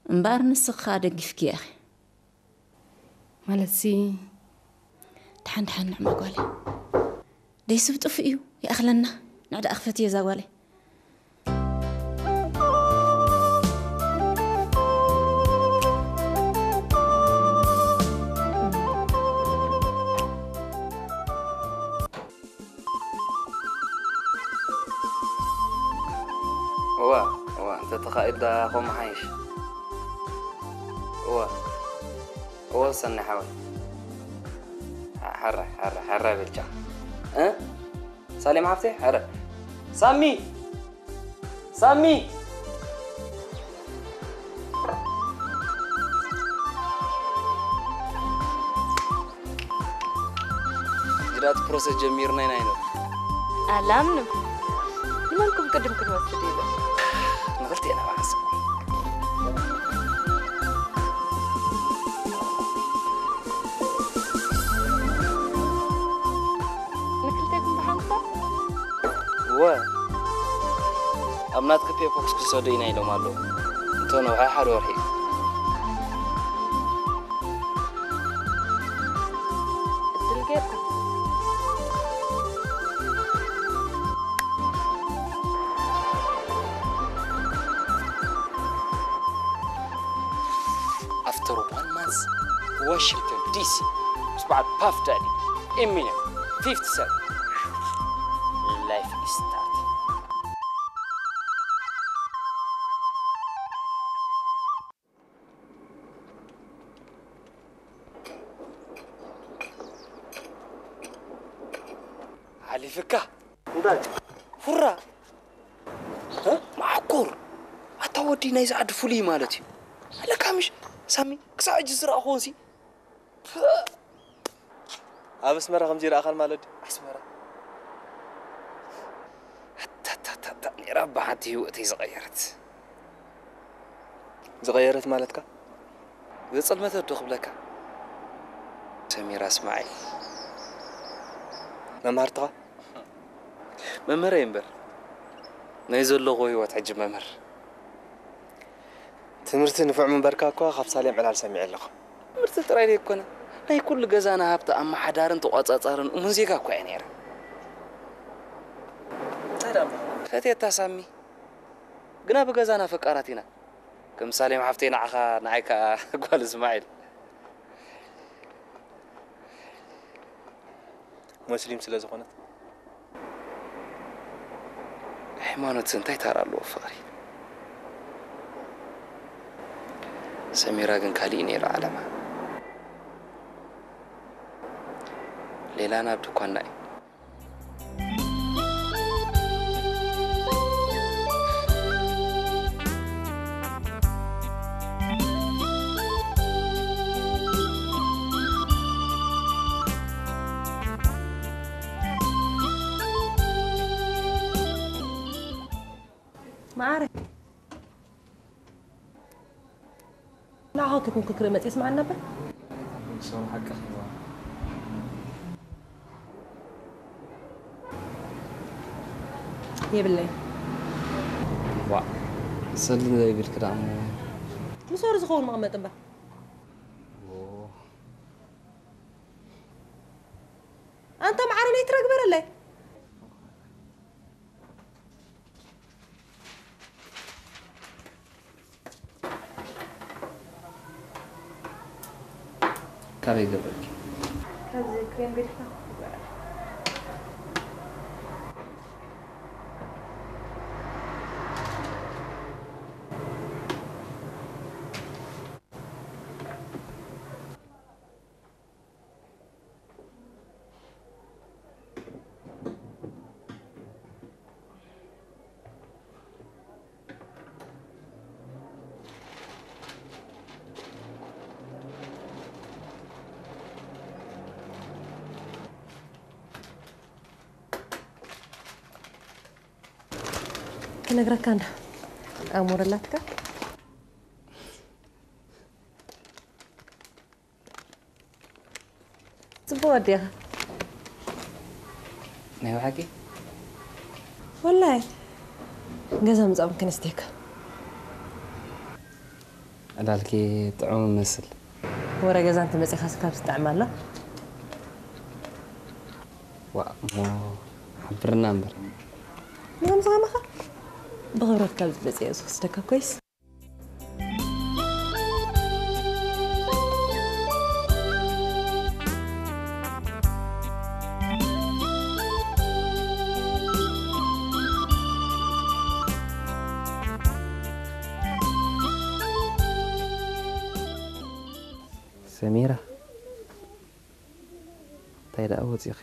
እምበኣር ንስኺ ኸኣ ደጊፍክያ ኢኺ። ማለትሲ ደሓን ደሓን ንዕማ ጓለይ። ደይስብ ጥፉእ እዩ ይኣኽለና። ንዕዳ ኣኽፈትዮ እዛ ጓለይ። እዋ እዋ እንተ ተኻኢሉ ደኣ ከምኡ ሓይሽ። እወ እወ ሰኒ ሓወይ። ሓ- ሓራይ ሓራይ ሓራይ በልቻ እ ሳሌም ሓፍተይ ሓረ ሳሚ ሳሚ ግዳት ፕሮሰስ ጀሚርና ኢና ይነብ ኣላምንም ንመንኩም ቅድም ክንወስድ ኢሉ ንኽልቴና ባዕስ ንክልቴኩም ብሓንሳ እወ ኣብ ናትኪ ፔፖክስ ክሰዶ ኢና ኢሎም ኣለዉ እንተነውሐ ሓደ ወርሒ እዩ እድል ጌርካ After one month, Washington D C, it's about Puff Daddy, Eminem, fifty Cent. Life is starting. ሓሊፍካ እንታይ? ሁራ እ? ማዕኮር ኣታ ወዲ ናይዚ ዓዲ ፍሉይ ማለት እዩ ኣለካ ምሽ ሳሚ ክሳዕ እጅ ዝረእኽዎን ሲ ኣብ ኣስመራ ከምዚ ይረኣኻን ማለት ድዩ? ኣስመራ ኣታታታታ ነይራ ብሓንቲ ህይወተይ ዝቐየረት ዝቐየረት ማለትካ? ዘጸልመተት ዶ ክብለካ ሰሚራ እስማዒል መምሃርትኻ? መምህረይ እምበር ናይ ዘለኹ ህይወት ሕጂ መምህር ትምህርቲ ንፉዕ ምንበርካ እኳ ካብ ሳሌም ዕላል ሰሚዐ ኣለኹ። ትምህርቲ ጥራይ ዘይኮነ ናይ ኩሉ ገዛና ሃብቲ ኣመሓዳርን ተቋጻጻርን እሙን ዜጋ እኳ እየ ነይረ። ፈትየታ ሳሚ ግና ብገዛና ፈቃራት ኢና። ከም ሳሌም ሓፍተይ ንዓኻ ንዓይ ከኣ ጓል እስማዒል። ሙስሊም ስለ ዝኾነት። ሃይማኖት እንታይ ታራ ኣለዎ ፍቕሪ? ሰሚራ ግን ካሊእ ነይሩ ዓለማ። ሌላ ናብ ድኳና እዩ። መዓረ ንዓኻ ከይኮንኩ ክርኢ መፅእ ስምዓኒ ነበር። ሰው ሓቂ ኸይዋ የብለይ ዋ ሰሊ ዘይብልክ ደኣ እሞ ምስ ወር ዝኸውን መቐመጥ እምበር ኣንታ መዓረ ነይ ትረግበረለይ ካበይ ገበርኪ? ካብዚ ክሬም ገዲፍካ ክፉት በለ። ክነግረካ እንዳ ኣሞረላትካ ጽቡቕ ኣዲኻ ናይ ብሓቂ ወላይ ገዛ ምጻኦም ክንስቴካ ዕላልኪ ጥዑም መስል ወረ ገዛ እንተ መጺኻስ ካብ ዝጥዕም ኣሎ ዋ እሞ ሓብርና እምበር ንኸምዚ ከማኻ ብኽብረት ካብ ዝመጽእ ዝወስደካ ኮይስ ሰሚራ፣ እንታይ ደኣ ወጺኺ?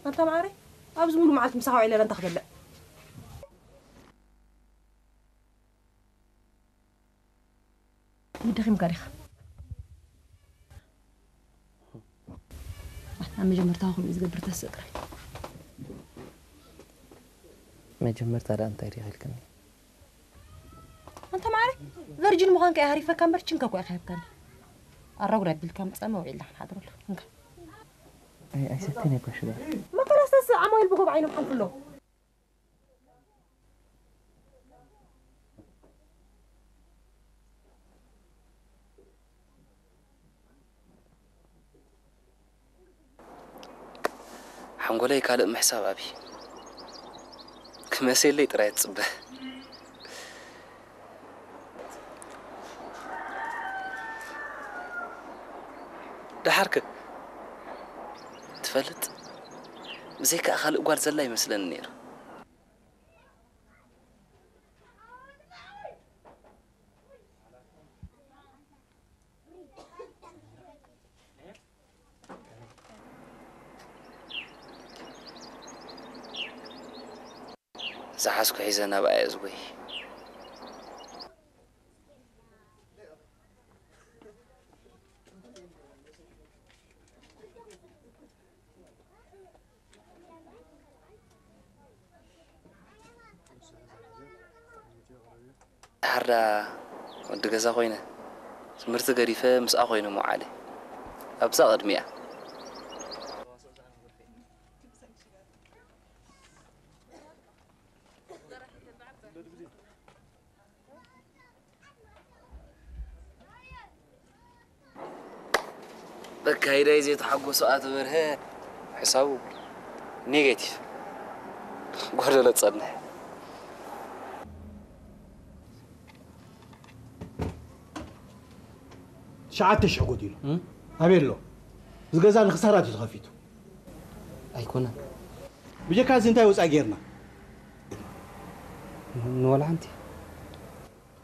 ኣንታ መዓረይ፣ ኣብዚ ሙሉ መዓልቲ ምሳኻ ውዒለ እንታይ ክበልዕ? ደኺምካ ዲኻ? ኣብ መጀመርታ ከምኡ ዝገብር ተስእ ጥራይ። መጀመርታ ደኣ እንታይ ዲኺ ኢልክኒ? ኣንታ መዓረይ፣ ቨርጂን ምዃንካ እየ ሃሪፈካ እምበር ችንካ እኮ ኢኻ ሂብካኒ። ኣራጉድ ኣቢልካ ምጻመ ውዒልና ክንሓድረሉ። እንካ። ኣይ፣ ኣይሰትን እኮ ሽጋር። መከላስ ተስእ ዓማዊል ብጎብ ዓይኖም ሓልፉ ኣለዉ። ሓንጎለይ ካልእ ምሕሳብ ኣብይ ክመሴለይ ጥራይ ትጽበ። ደሓርክ ትፈልጥ፣ ብዘይካ ካልእ ጓል ዘላ ይመስለኒ ነይሩ። ዝሓዝኩ ሒዘ ናብኣ እየ ዝጎይ። ድሓር ደኣ ወዲ ገዛ ኮይነ፣ ትምህርቲ ገዲፈ ምስኣ ኮይነ ምውዓለይ። ኣብዛ ቅድሚኣ። በካይዳይ ዘይተሓጎሱ ኣቶ በርሀ ሕሳቡ ኔጌቲቭ፣ ጎደሎ ትጸንሕ። ትሽዓተ ሽሕ ጎዲሉ። እም? ኣበይ ኣሎ? እዚ ገዛ ንክሳራ ድዩ ተኸፊቱ? ኣይኮነን። ብጀካ እዚ እንታይ ወጻኢ ጌርና? ን-፣ ንወላ ሓንቲ።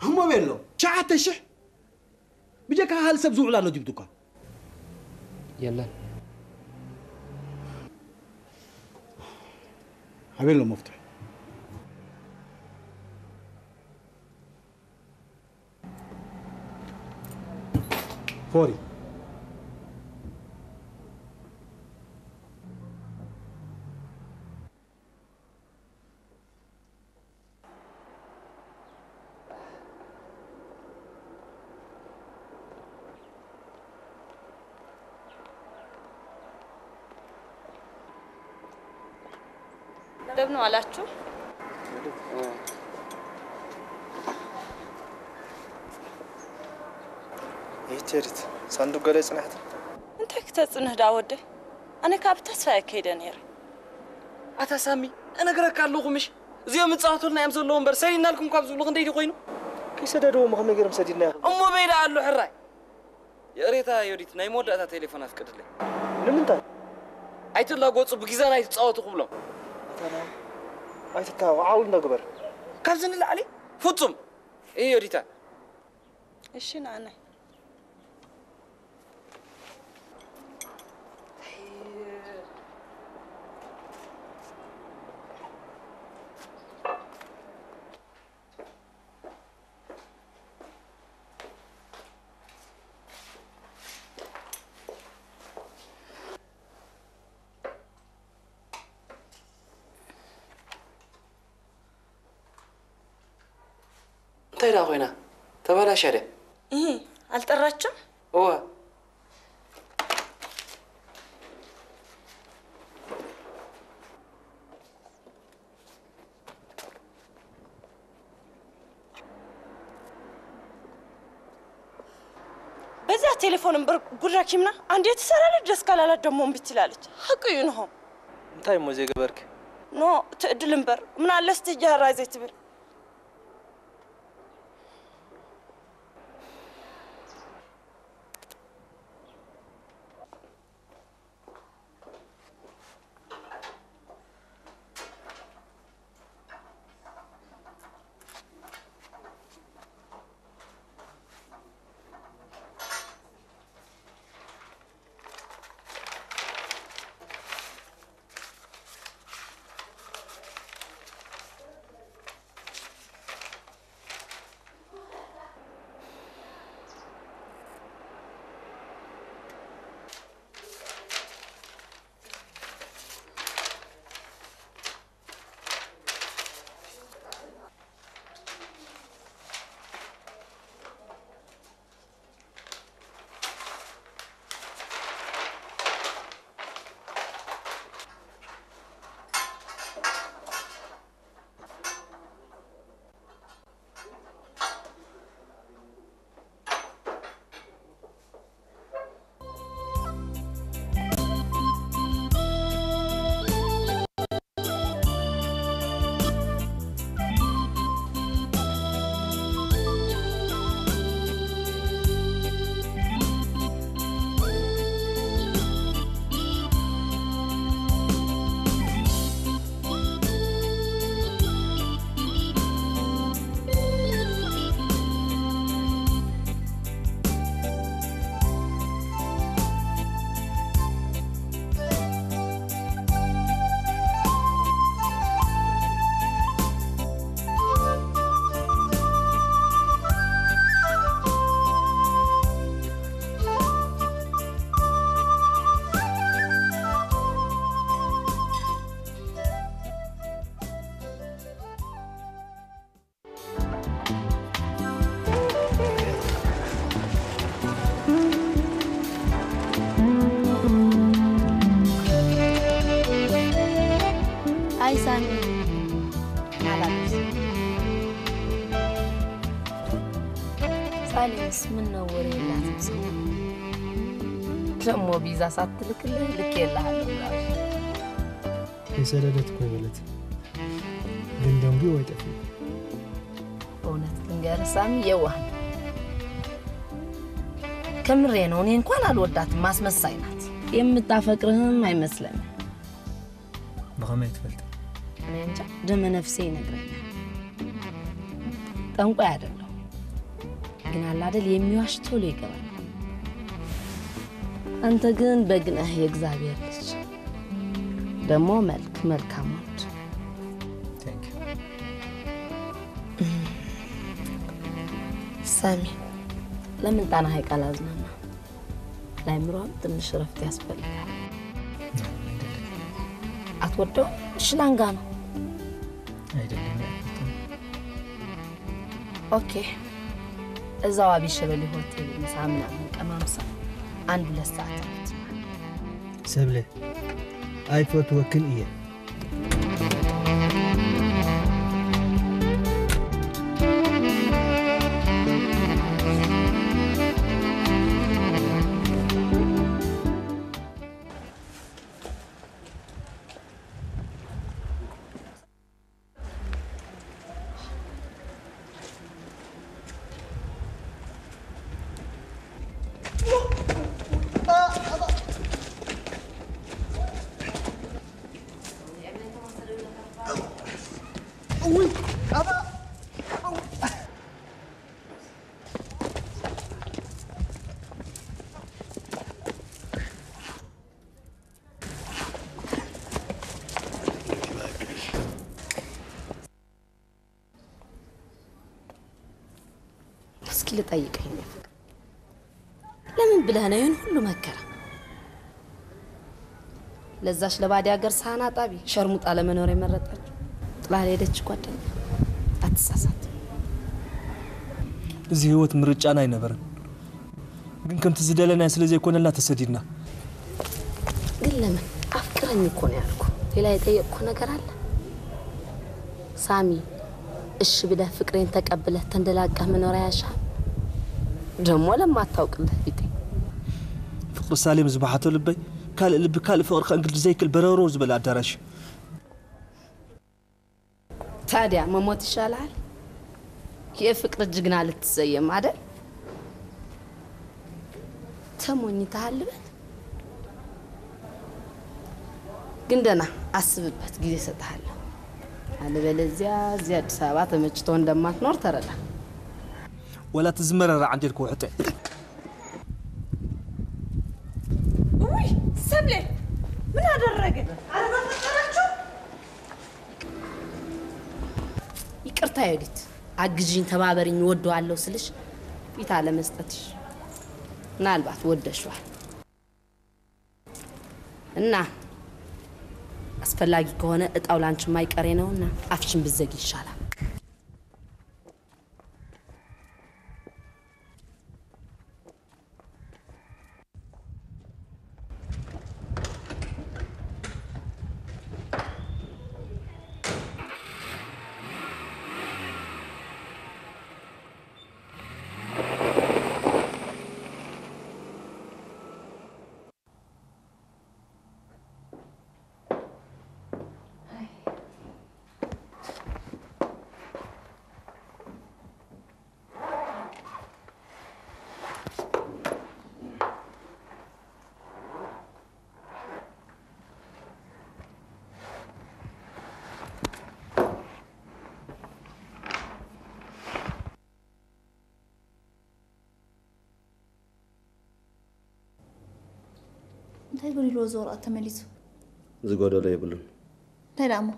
እሞ ኣበይ ኣሎ? ትሽዓተ ሽሕ? ብጀካ ካልእ ሰብ ዝውዕል ኣሎ ድዩ ኣብ ዱኳን? የለን። ኣበይ ኣሎ መፍትሒ? ፎሪ። እንደምን ዋላችሁ? ይቸሪት ሳንዱቅ ገለ ጽናሕት። እንታይ ክተጽንህ ደኣ ወደይ? ኣነ ካብ ተስፋ እየ ከይደ ነይረ። ኣታ ሳሚ፣ እነግረካ ኣለኹ ምሽ? እዚኦም ይጻወቱልና እዮም ዘለዉ እምበር፣ ሰዲድናልኩም ካብ ዝብሉ ክንደይ ድዩ ኮይኑ? ከይሰደድዎም ከመይ ገይሮም ሰዲድና ይኽእሉ? እሞ በይ ደኣ ኣሎ ሕራይ። ይቕሬታ ዮዲት፣ ናይ መወዳእታ ቴሌፎን ኣፍቅድለይ። ንምንታይ? ኣይትላጎጹ፣ ብጊዛና ኣይትጻወቱ ክብሎም። ኣታ ናይ፣ ኣይትታወ፣ ዓውል እንዶ ግበር። ካብዚ ንላዕሊ? ፍጹም። እይ ዮዲታ። እሺ፣ ንኣናይ። እንታይ ደኣ ኮይና? ተባላሻ ድያ? እህ፣ ኣልጠራችም? እወ። በዛ ቴሌፎን እምበር ጉድ ረኪብና። ኣንዴ ትሰራለች፣ ደስ ካላላት ደሞ እምቢ ትላለች። ሓቂ እዩ ንሆ። እንታይ እሞ ዘይገበርክ? ኖ፣ ትዕድል እምበር። ምን ኣለስ ትጃራ ዘይትብል? ሳሌምስ ምን ነው ወሬ የላትም ሰው? ደሞ ቪዛ ሳትልክልህ ልኬልሃለሁ ብላለች። የሰደደት እኮ ይበለት፣ ግን ደንጉ ወይ ጠፊ። እውነት ልንገርህ ሳሚ፣ የዋህ ነው። ከምሬ ነው። እኔ እንኳን አልወዳትም፣ ማስመሳይ ናት። የምታፈቅርህም አይመስለንም። ብኸመይ ትፈልጢ? እኔ እንጃ፣ ደመ ነፍሴ ይነግረኛል። ጠንቋይ አይደለሁም፣ ግን አለ አይደል የሚዋሽ ቶሎ ይገባል። አንተ ግን በግ ነህ፣ የእግዚአብሔር ልጅ፣ ደግሞ መልክ መልካም ወንድ። Thank you። ሳሚ፣ ለምን ጣና ሐይቅ አላዝናና? ለአእምሮም ትንሽ እረፍት ያስፈልጋል። አትወደው? እሺ፣ ላንጋ ነው። አይደለም ያልኩት። ኦኬ፣ እዛው አቢሸበሌ ሆቴል ምሳ ምናምን ቀማምሳ አንድ ሁለት ሰዓት ነው። ሰብለ፣ ኣይፈትወክን እየ። እስኪ ልጠይቅህ የኔ ፍቅር፣ ለምን ብለህ ነው ይህን ሁሉ መከራ? ለዛች ለባዲ ሀገር ሳህን አጣቢ ሸርሙጣ ለመኖር የመረጠችው ጥላ ሄደች ጓደኛ፣ አትሳሳት። እዚ ህይወት ምርጫና ኣይነበረን፣ ግን ከምቲ ዝደለናዮ ስለ ዘይኮነልና ተሰዲድና። ግን ለምን? አፍቅረኝ እኮ ነው ያልኩ። ሌላ የጠየቅኩ ነገር አለ? ሳሚ፣ እሺ ብለህ ፍቅሬን ተቀብለህ ተንደላቀህ መኖር አያሻህም? ደሞ ለማታውቅልህ ፊቴ። ፍቅሪ ሳሌም ዝበሓቶ ልበይ ካልእ ልቢ ካልእ ፍቅሪ ከእንግድ ዘይክል በረሮ ዝበለ ኣዳራሽ። ታዲያ መሞት ይሻልሃል? የፍቅር ጅግና ልትሰየም አደል? ተሞኝተሃል ልበል? ግን ደና አስብበት፣ ጊዜ እሰጥሃለሁ። አለበለዚያ እዚህ አዲስ አበባ ተመችቶ እንደማትኖር ተረዳ። ወላ ትዝመረራ ዓንዴል ክውሕጠ። ውይ፣ ሰብለ ምን አደረገ? አረ በፈጠራችሁ። ይቅርታ ዮዲት፣ አግዥኝ፣ ተባበሪኝ፣ እወደዋለሁ ስልሽ ፊት አለመስጠትሽ። ምናልባት ወደሽዋል እና አስፈላጊ ከሆነ እጣው ላንቺ ማይቀሬ ነውና አፍሽን ብዘጊ ይሻላል። እንታይ ጎዲልዎ እዚ ወረቐት ተመሊሱ? ዝጎደሎ የብሉን። እንታይ ደኣ እሞ?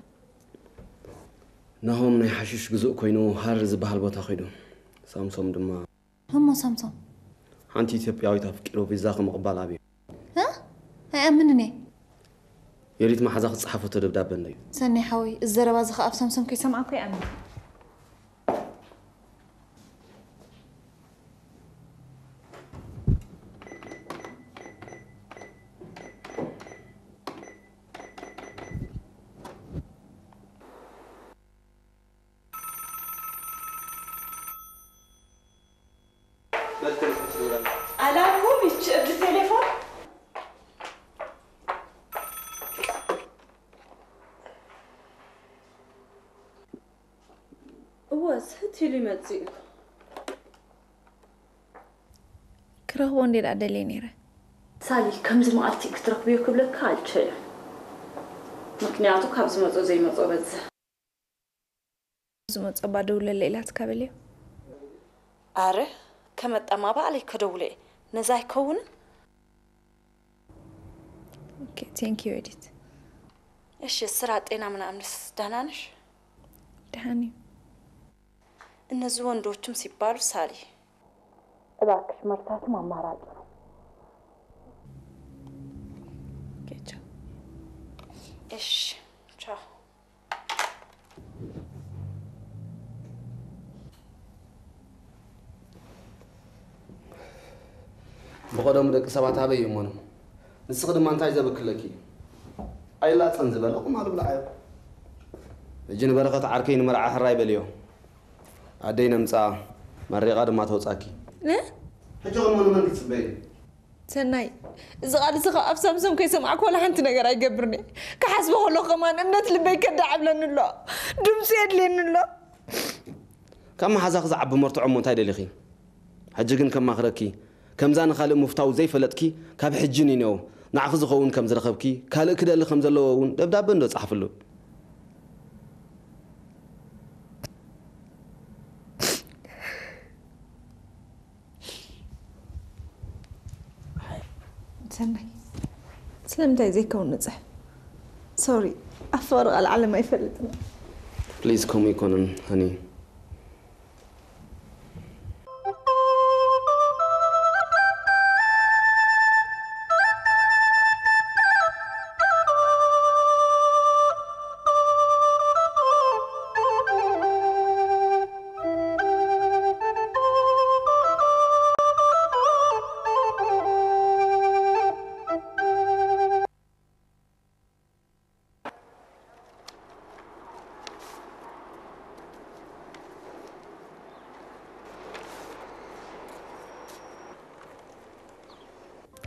ናሆም ናይ ሓሽሽ ግዙእ ኮይኑ ሃረር ዝበሃል ቦታ ከይዱ። ሳምሶም ድማ እሞ ሳምሶም? ሓንቲ ኢትዮጵያዊት ኣፍቂሩ ቪዛ ክምቕባል ኣብዩ። እ? ኣይኣምንን እየ። የሪት መሓዛ ክጸሓፈቶ ደብዳበ እንድዩ። ሰኒ ሓወይ፣ እዚ ዘረባ እዚ ኸኣ ኣብ ሳምሶም ከይሰምዓኩ ይኣምን። በልተን ክትብላል ኣላኩም ይች እብሊ ቴሌፎን እወ ስሕት ኢሉ ይመጽእ እዩ። ክረኽቦ እንዴ ደኣ ደልየ ነይረ። ሳሊ ከምዚ መዓልቲ ክትረኽብዮ ክብለካ ኣልችልን። ምክንያቱ ካብ ዝመጾ ዘይመጾ በዝሕ። ዝመጾ ባ ደውለለ ኢላትካ በልዮ። ኣረ ከመጣማ ባዕለይ ከደውሎ እየ። ነዛ ኣይከውንን። Okay, thank you ኤዲት። እሺ ስራ ጤና ምናምንስ ደህና ነሽ? ደህና ነኝ። እነዚህ ወንዶችም ሲባሉ ሳሊ እባክሽ መርሳትም አማራጭ ነው። Okay, ቻው። እሺ ቻው። ብቐደሙ ደቂ ሰባት ኣበይ ይእመኑ? ንስኺ ድማ እንታይ ዘብክለኪ እዩ? ኣይላጸን ዝበለ ቁማል ብልዓዮ። ሕጂ ንበረኸት ዓርከይ ንመርዓ ሕራይ በልዮ። ኣደይ ነምጽኣ መሪቓ ድማ ተውጻኪ። ሕጂ ኸሞ ንመን ክትጽበይ? ሰናይ፣ እዚ ቃል እዚ ካብ ኣብ ሳምሶም ከይሰማዕኩ ዋላ ሓንቲ ነገር ኣይገብርን እየ። ክሓስቦ ከለኹ ከማን እምነት ልበይ ከዳዕ ኣብለኒ ኣሎ። ድምፂ የድልየኒ ኣሎ። ካብ መሓዛኺ ዝዓቢ መርትዖ እሞ እንታይ ደሊኺ? ሕጂ ግን ከማኽረኪ፣ ከምዛ ንኻልእ ምፍታው ዘይፈለጥኪ፣ ካብ ሕጂ ንኔው ንዓኺ ዝኸውን ከም ዝረኸብኪ፣ ካልእ ክደሊ ከም ዘለዎ እውን ደብዳበ እንዶ ጸሓፍሉ። ሰናይ፣ ስለምንታይ ዘይከውን ንጽሕ? ሶሪ፣ ኣብ ፍቕሪ ቃል ዓለም ኣይፈልጥን። ፕሊዝ ከምኡ ይኮንን ሃኒ።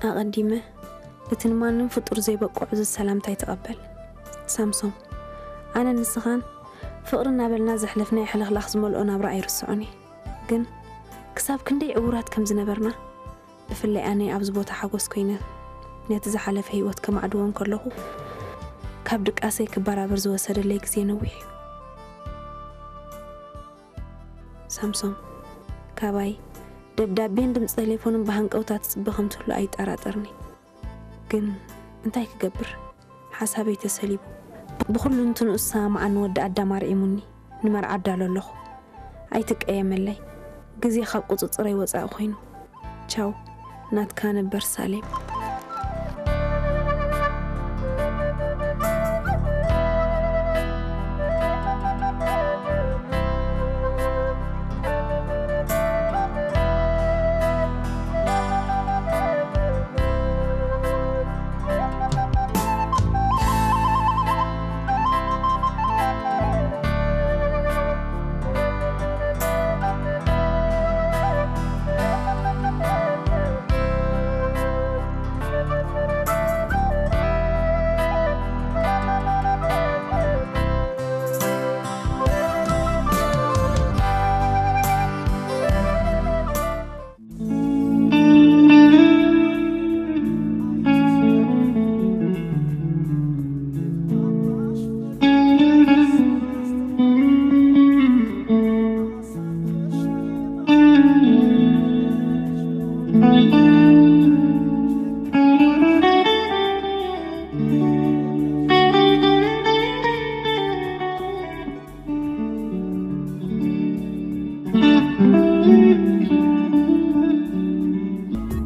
ኣቐዲመ እቲ ንማንም ፍጡር ዘይበቅዖ እዚ ሰላምታ ኣይትቐበል። ሳምሶም፣ ኣነን ንስኻን ፍቕሪ እናበልና ዘሕለፍናዮ ሕልኽላኽ ዝመልኦ ናብራ ኣይርስዖን እየ። ግን ክሳብ ክንደይ ዕዉራት ከም ዝነበርና፣ ብፍላይ ኣነ ኣብዚ ቦታ ሓጎስ ኮይነ ነቲ ዝሓለፈ ህይወት ከማዕድዎ እንከለኹ፣ ካብ ድቃሰይ ክበራበር ዝወሰደለይ ግዜ ነዊሕ እዩ። ሳምሶም፣ ካባይ ደብዳቤን ድምፂ ቴሌፎንን ብሃንቀውታ ትፅበ ከም ትህሉ ኣይጠራጠርኒ። ግን እንታይ ክገብር? ሓሳበይ ተሰሊቡ። ብኹሉ እንትንኡ ዝሰማማዓኒ ወዲ ኣዳም ኣርዒሙኒ። ንመርዓ እዳሎ ኣለኹ። ኣይትቀየመለይ። ግዜ ካብ ቁፅፅረይ ወፃኢ ኮይኑ። ቻው፣ ናትካ ነበር ሳሌም።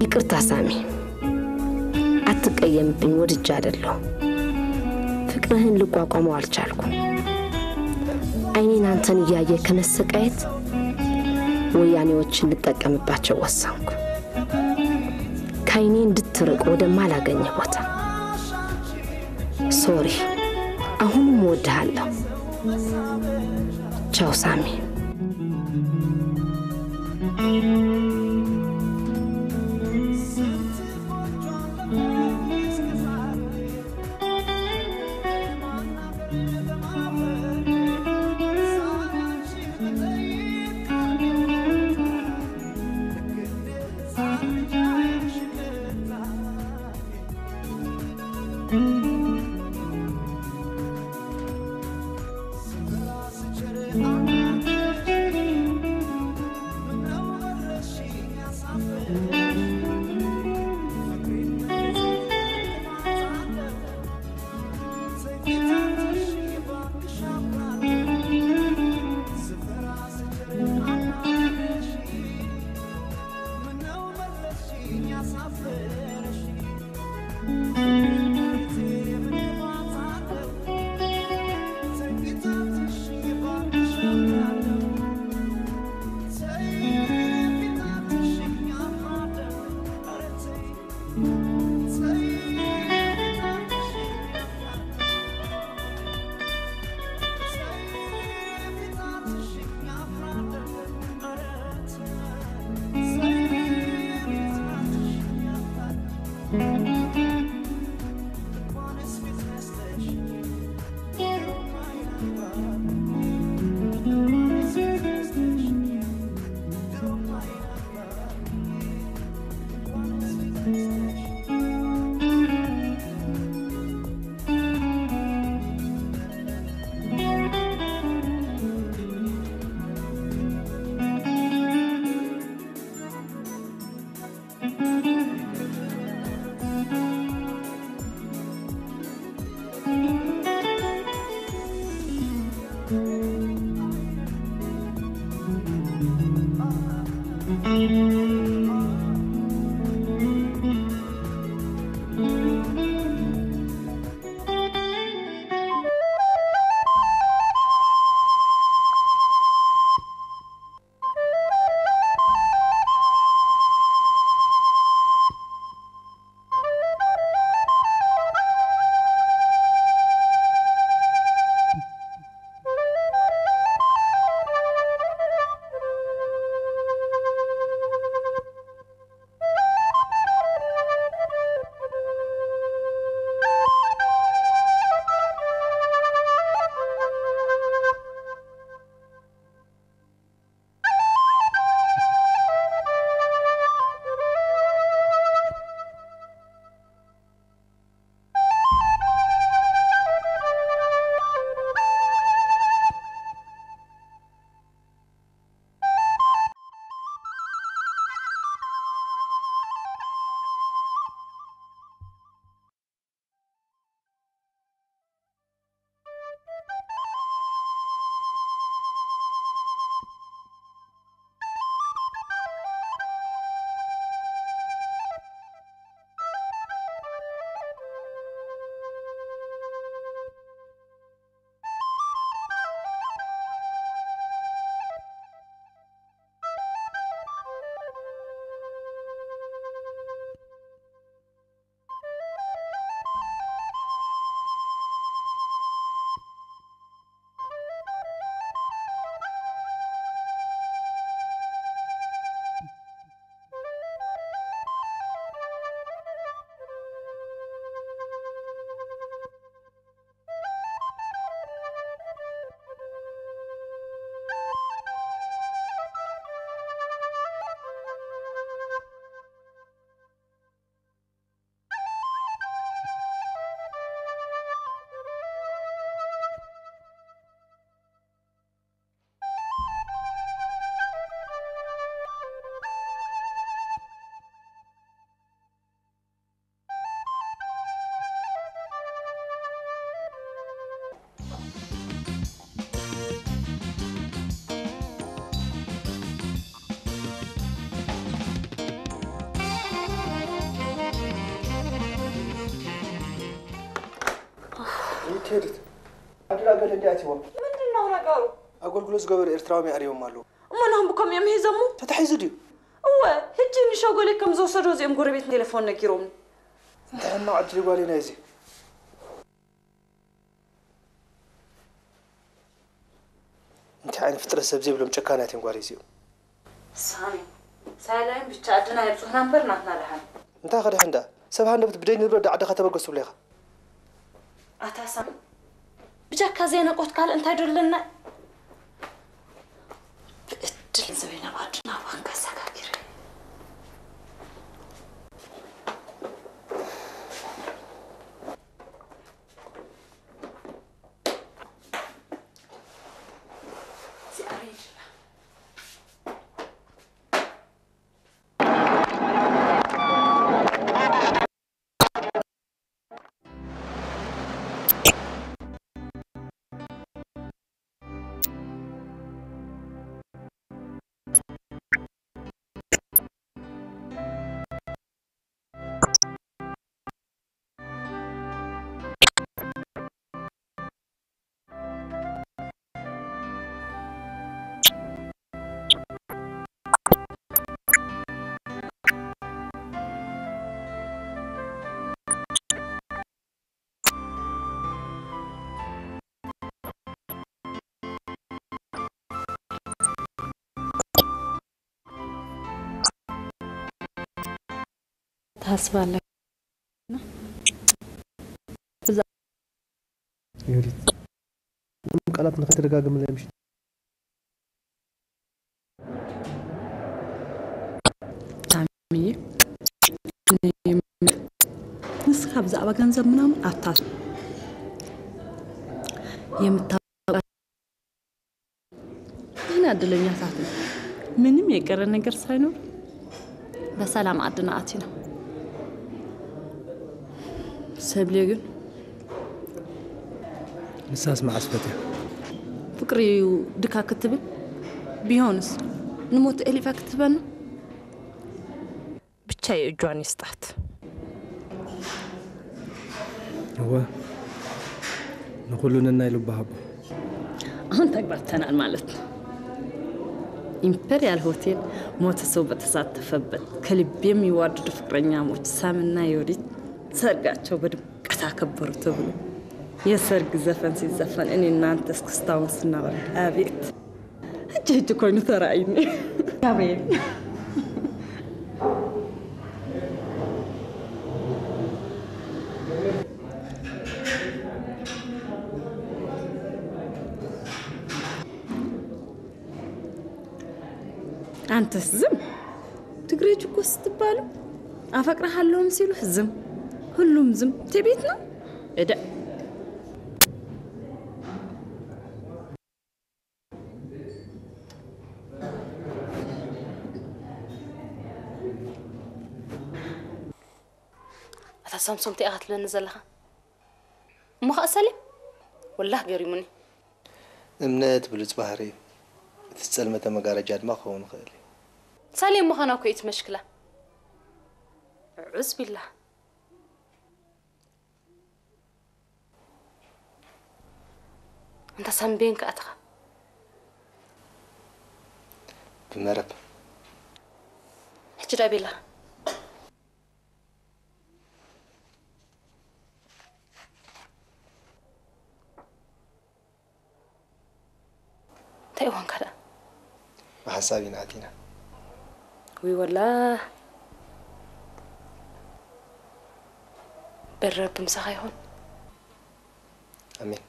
ይቅርታ ሳሚ፣ ኣትቀየምብኝ፣ ወድጄ አይደለሁ። ፍቅርህን ልቋቋመው አልቻልኩም። አይኔን አንተን እያየ ከመሰቃየት ወያኔዎችን ልጠቀምባቸው ወሰንኩ። ከአይኔ እንድትርቅ ወደማላገኘ ቦታ። ሶሪ፣ አሁንም እወድሃለሁ። ቻው ሳሚ። ይትሄድት ኣድራ ገለ እንዲኣትዎ ምንድን ነው ነገሩ? ኣገልግሎት ዝገበሩ ኤርትራዊ ኣዕርዮም ኣለዉ። እሞ ናሆም ብከምኡ እዮም ሂዞሞ? ተታሒዙ ድዩ? እወ፣ ሕጂ ንሸጎሌ ከም ዝወሰዶ እዚኦም ጎረቤት ቴሌፎን ነጊሮምኒ። እንታይ ሕማቕ ዕድል ጓለይ ናይዚ። እንታይ ዓይነት ፍጥረት ሰብ ዘይብሎም ጨካናት እዮም ጓለይ እዚኦም። ሳሚ፣ ሳይላይን ብቻ ዓድና የብጽሑና እምበር ናትና ደሓን። እንታይ ከ ደሓን ደኣ? ሰብ ሃንደበት ብደይ ንብረት ዶ ዓድኻ ተበገስ ትብሎ ኢኻ? ኣታ ሳሚ፣ ብጀካ ዘይነቆት ካልእ እንታይ ዶ ኣለና? ብእድል ዝበይ ናብ ዓድና ባንክ ኣሰጋጊረ። ተሓስብ ኣለካ? ብዛ- ዮዲት፣ ምንም ቃላት ንኸይትደጋግምለይ ምሽ። ታሚዬ፣ ንስኻ ብዛዕባ ገንዘብ ምናምን ኣታ የምታ ንሕና እድለኛታት ኢና። ምንም የቀረ ነገር ሳይኖር በሰላም ዓድና ኣቲና። ሰብሌ ግን ንሳስ መዓስ ፈትያ? ፍቅሪ እዩ ድካ ክትብል ቢሆንስ ንሞት ኤሊፋ ክትህበና? ብቻ የእጇን ይስጣት። እወ፣ ንኹሉ ነናይ ልቡ ሃቦ። አሁን ተግባብተናል ማለት ነው። ኢምፔሪያል ሆቴል ሞተ ሰው በተሳተፈበት ከልብ የሚዋደዱ ፍቅረኛሞች ሳምና ዮዲት ሰርጋቸው በድምቀት አከበሩ ተብሎ የሰርግ ዘፈን ሲዘፈን እኔ እናንተ እስክስታውን ስናወርድ አቤት! ሕጂ ሕጂ ኮይኑ ተራእዩኒ። ጋብርኤል። አንተስ ዝም። ትግሬ እኮ ስትባሉ አፈቅርሃለሁም ሲሉ ዝም። ሁሉም ዝም። ትዕቢት ነው። እደ ኣታ ሳምሶም እንታይ ኢኻ ትብለኒ ዘለኻ? እሞ ኸኣ ሰሊም? ወላህ ገሪሙኒ። እምነት ብሉጽ ባህሪ እዩ። እቲ ዝጸልመተ መጋረጃ ድማ ክኸውን ይኽእል እዩ። ሰሊም ምዃና እኮ እዩ እቲ መሽክላ። ዑዝ ቢላህ። እንታ ሳምቤን ከኣትኻ? ብመረብ። ሕጂ ዳ ቤላ? እንታይ እዋንካ ደኣ? ብሓሳብ ኢና ኣቲና። ውይ ወላ። በረቢ ምሳኻ ይኹን። ኣሜን።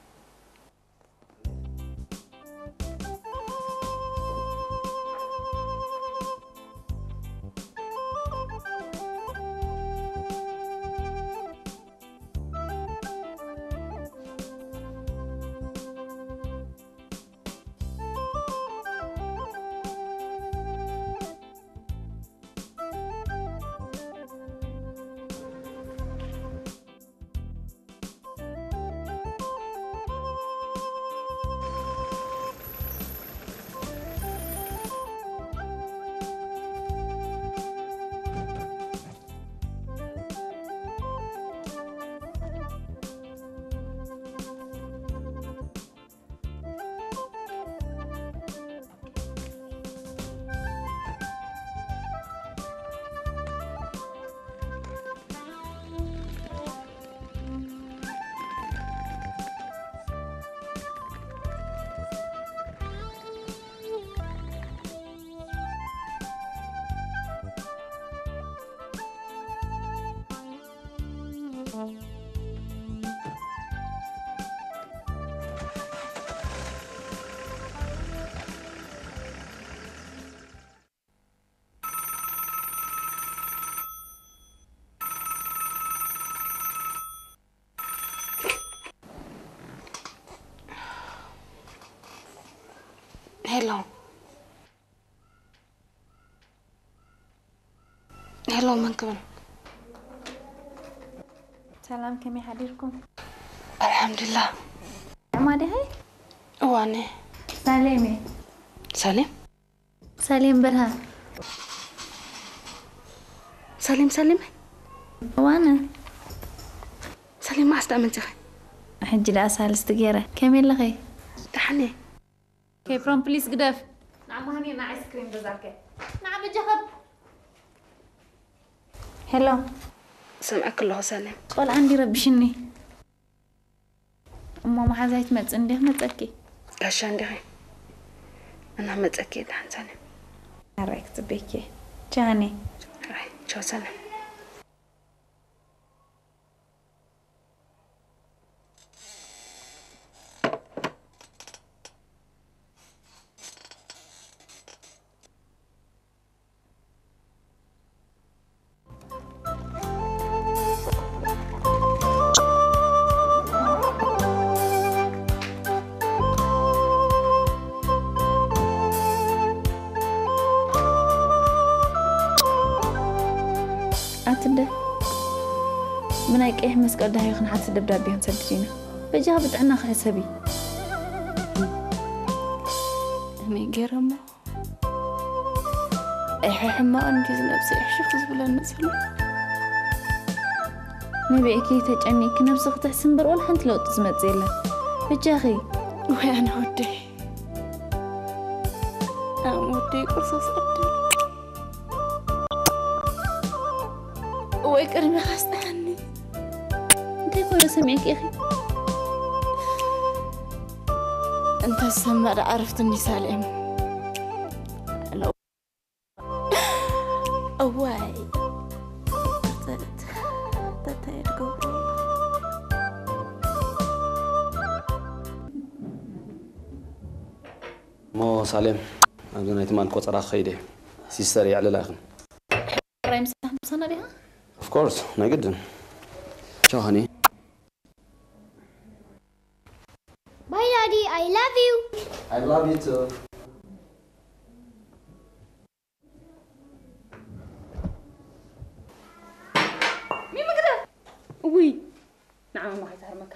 ሄሎ። ሄሎ፣ መን ክብል? ሰላም፣ ከመይ ሓዲርኩም? ኣልሓምዱሊላህ። ዕማ ዲኺ? እዋነ። ሳሌም እየ። ሳሌም? ሳሌም ብርሃን። ሳሌም፣ ሳሌም? እዋነ። ሳሌም፣ መዓስ ደኣ መጺኺ? ሕጂ ደኣ ሳልስቲ ገይረ። ከመይ ኣለኺ? ደሓን እየ። ኬፍሮን ፕሊስ ግደፍ። ንዓ ማህኔ ንዓ ኣይስክሪም ገዛልከ። ንዓ በጃኻ። ሄሎ። ሰምዐኪ ኣለኹ ሰሌም። ቆልዓ እንዲ ረብሽኒ። እሞ መሓዛይ ትመጽእ እንዲ ክመጸኪ። ጋሻ እንዲኺ። እና መጸኪ ደሓን ሰሌም። ኣራይ ክጽበይኪ። ቻኔ። ኣራይ ቻው ሰሌም። ብናይ ቀይሕ መስቀል ደሃዩ ክንሓትት ደብዳቤ ክንሰድድ ኢና። በጃኺ ብጥዕናኺ ሕሰቢ። ከመይ ገይረ እሞ? ኣይሕሕማቕ እንዲ ዝነብሰ ይሕሽኽ ዝብለኒ ዘሎ። ነቢዕኪ ተጨኒቕኪ ነብስኺ ትሕሲ እምበር ወላ ሓንቲ ለውጢ ዝመጽእ የለን። በጃኺ። ወይ ኣነ ወደይ። ኣነ ወደይ ቁርሲ ስዕድ። ወይ ቅድሚ ከስጥሐኒ። እንታይ ኮነ ሰሚዕኪ ኢኺ? እንተዝሰምዕ ደኣ ዕረፍቲ እንዲ ሳልኤም። እዋይ። ተተየድ ገብሩ። እሞ ሳሌም፣ ኣብዚ ናይ ትማል ቆጸራ ክኸይድ እየ። ሲስተር የዕልላ ኢኽን። ጥራይ ምሳና፣ ምሳና ዲኻ? Of course፣ ናይ ግድን። ቻው ሃኒ። Bye, Daddy. I love you. I love you too. ውይ፣ ንዓማ ከይትሃርመካ።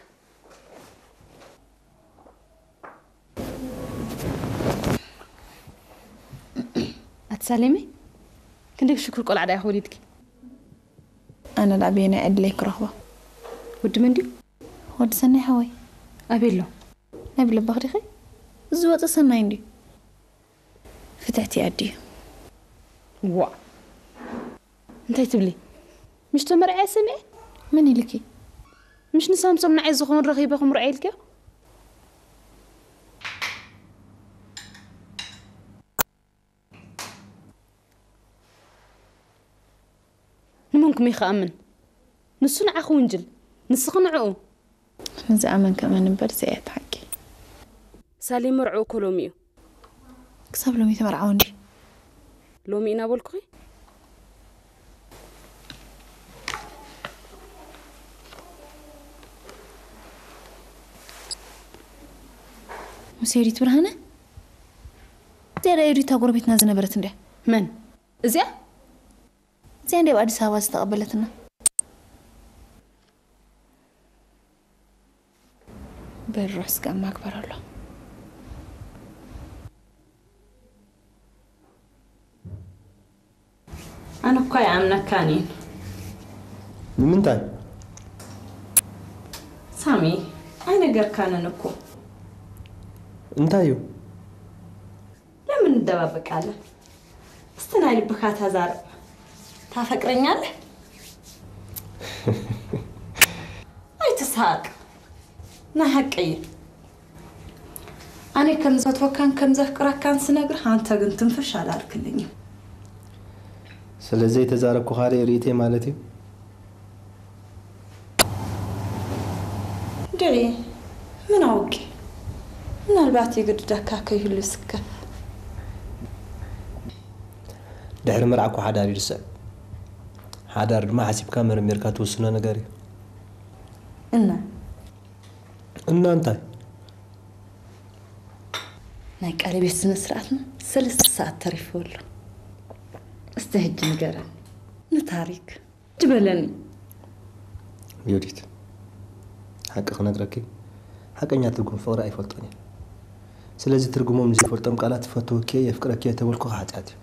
ኣቲ ሳሌመይ፣ ክንደይ ሽኩር ቆልዓ ደኣ ኢኺ ወሊድኪ። ኣነ ደኣ በየናይ ዕድለይ ክረኽቦ? ወዲ መን ድዩ? ወዲ ሰናይ ሓወይ። ኣበይ ኣሎ? ናይ ብልባኽ ዲኺ? ዝወፀ ሰናይ እንድዩ። ፍትሕቲ ኣድዩ። ዋእ! እንታይ ትብሊ? ምሽ ተመርዕየ ሰሚዐ? መን ኢልኪ? ምሽ ንሳምሶም ንዓይ ዝኸውን ረኺበ ክምርዖ ኢልክዮ? ንመንኩም እዩ ክኣምን? ንሱ ንዓኺ ውንጅል፣ ንስኺ ንዕኡ። ንዝኣመን ክእመን እምበር፣ እዚኣ እያ እቲ ሓቂ። ሳሌም መርዕኡ እኮ ሎሚ እዩ። ክሳብ ሎሚ ተመርዓወ እንዲ። ሎሚ ኢና በልኩኺ? ምስ ዮዲት ብርሃነ? እዚኣ ዳ ዮዲት እታ ጎረቤትና ዝነበረት እንድያ። መን? እዚኣ? እዚኣ እንድያ ኣብ ኣዲስ ኣበባ ዝተቐበለትና። በል ሩሕ ስጋብ ማክበር ኣሎ። ኣነ እኳ ኣይኣምነካን እየ። ንምንታይ? ሳሚ፣ ኣይነገርካንን እኮ። እንታይ እዩ? ለምን እንደባበቃለን? እስቲ ናይ ልብኻ ተዛረብ። ታፈቅረኛለህ? ኣይትስሃቅ። ናይ ሓቂ እዩ። ኣነ ከም ዝፈትወካን ከም ዘፍቅረካን ስነግርህ፣ ኣንተ ግን ትንፍሽ ኣላልክልኝም። ስለ ዘይተዛረብኩኻ ርእ-፣ ርእይተይ ማለት እዩ። ድዒ፣ ምን ኣውቂ? ምናልባት ይግድደካ ከይህሉ ስከፍ። ድሕሪ መርዓ እኮ ሓዳር ይርስዕ። ሓዳር ድማ ሓሲብካ መርሚርካ ትውስኖ ነገር እዩ። እና? እና እንታይ? ናይ ቀለቤት ስነ ስርዓትና ሰለስተ ሰዓት ተሪፉ ኣሎ። እስቲ ሕጂ ንገረኒ ንታሪክ። ድበለኒ። ዮዲት፣ ሓቂ ክነግረኪ፣ ሓቀኛ ትርጉም ፍቕሪ ኣይፈልጦን እየ። ስለዚ ትርጉሞም ዘይፈልጦም ቃላት "እፈትወኪ እየ፣ የፍቅረኪ እየ" ተበልኩ ሓጢኣት እዩ።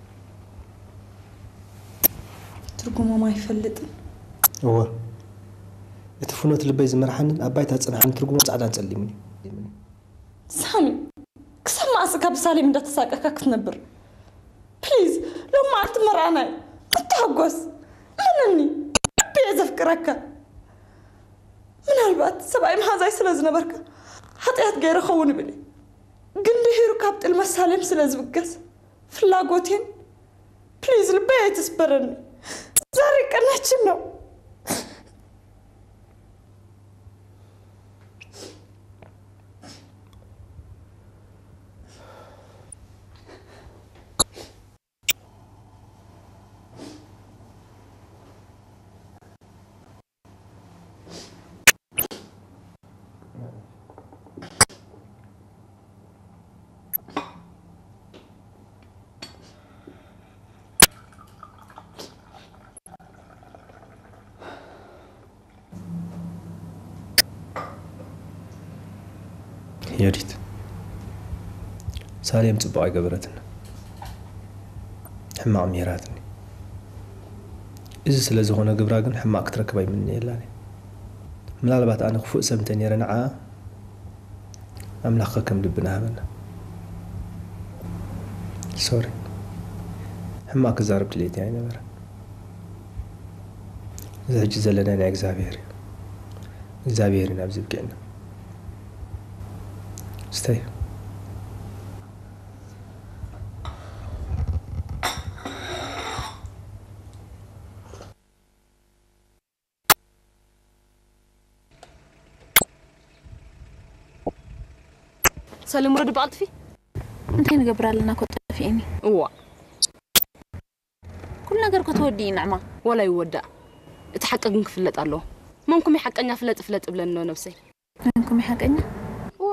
ትርጉሞም ኣይፈልጥን? እወ። እቲ ፍኖት ልበይ ዝመርሓንን ኣብ ባይታ ዝጸንሓንን ትርጉሞም ጻዕዳን ጸሊምን እዩ። ሳሚ፣ ክሳብ መዓስ እካ ብሳሌም እንዳተሳቀካ ክትነብር? ፕሊዝ፣ ሎም መዓልቲ መርዓና እዩ። ተሓጎስ። እመነኒ፣ ልቢ እየ ዘፍቅረካ። ምናልባት ሰብኣይ መሓዛይ ስለ ዝነበርካ ሓጢኣት ገይረ ኸውን ይብል እየ። ግን ድሒሩ ካብ ጥልመት ሳሌም ስለ ዝብገስ ፍላጎቴን፣ ፕሊዝ፣ ልበይ ኣይትስበረኒ። ዛሬ ቀናችን ነው። ዮዲት፣ ሳሌም ጽቡቕ ኣይገበረትን፣ ሕማቕ ምሂራትኒ። እዚ ስለ ዝኾነ ግብራ ግን ሕማቕ ክትረክብ ኣይምንየላን እየ። ምናልባት ኣነ ክፉእ ሰብ እንተ ነይረ ንዓ ኣምላኽ ከም ልብና ሃበና። ሶሪ፣ ሕማቕ ክዛረብ ድሌት ኣይነበረን። እዚ ሕጂ ዘለና ናይ እግዚኣብሔር እዩ። እግዚኣብሔር እዩ ናብዚ ብቂዕና። ስተይ። ሰሊም፣ ውረዲ ብቐልጥፊ። እንታይ ንገብር ኣለና እኮ ጠፊእኒ። እዋ፣ ኩሉ ነገር እኮ ተወዲኡ ንዕማ። ዋላ ይወዳእ፣ እቲ ሓቂ ግን ክፍለጥ ኣለዎ። መንኩም ሓቀኛ፣ ፍለጥ ፍለጥ እብለኒ ኣሎ ነብሰይ። መንኩም ሓቀኛ። እዋ።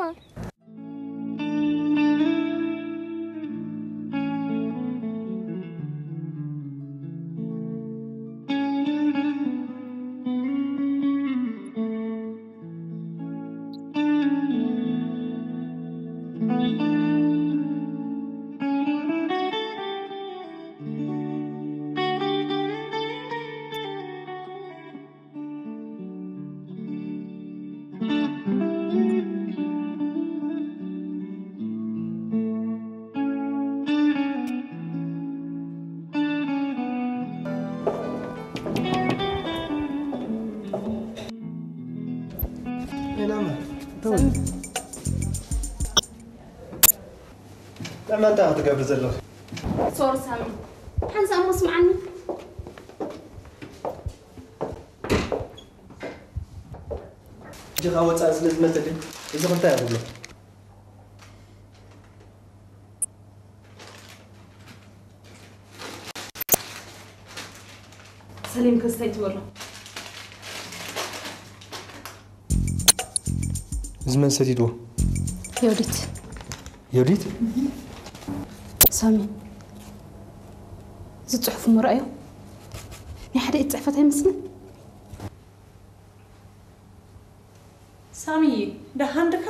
ጤናማ ተወል። ጥዕማ እንታይ ክትገብር ዘለኹ? ሶሪ ሳሚ፣ ሓንሳእ እሞ ስምዓኒ። እጅኻ ወፃኢ ስለ ዝመፀልኝ እዚ እንታይ ይኽብሎ? ሰሊም ከስታይ ትበሎ። እዚ መን ሰዲድዎ? ዮዲት። ዮዲት? ሳሚ፣ እዚ ፅሑፍ እሞ ረኣዮ። ናይ ሓደ ኢድ ፅሕፈት ኣይመስልን? ሳሚ፣ ደሓን ድካ?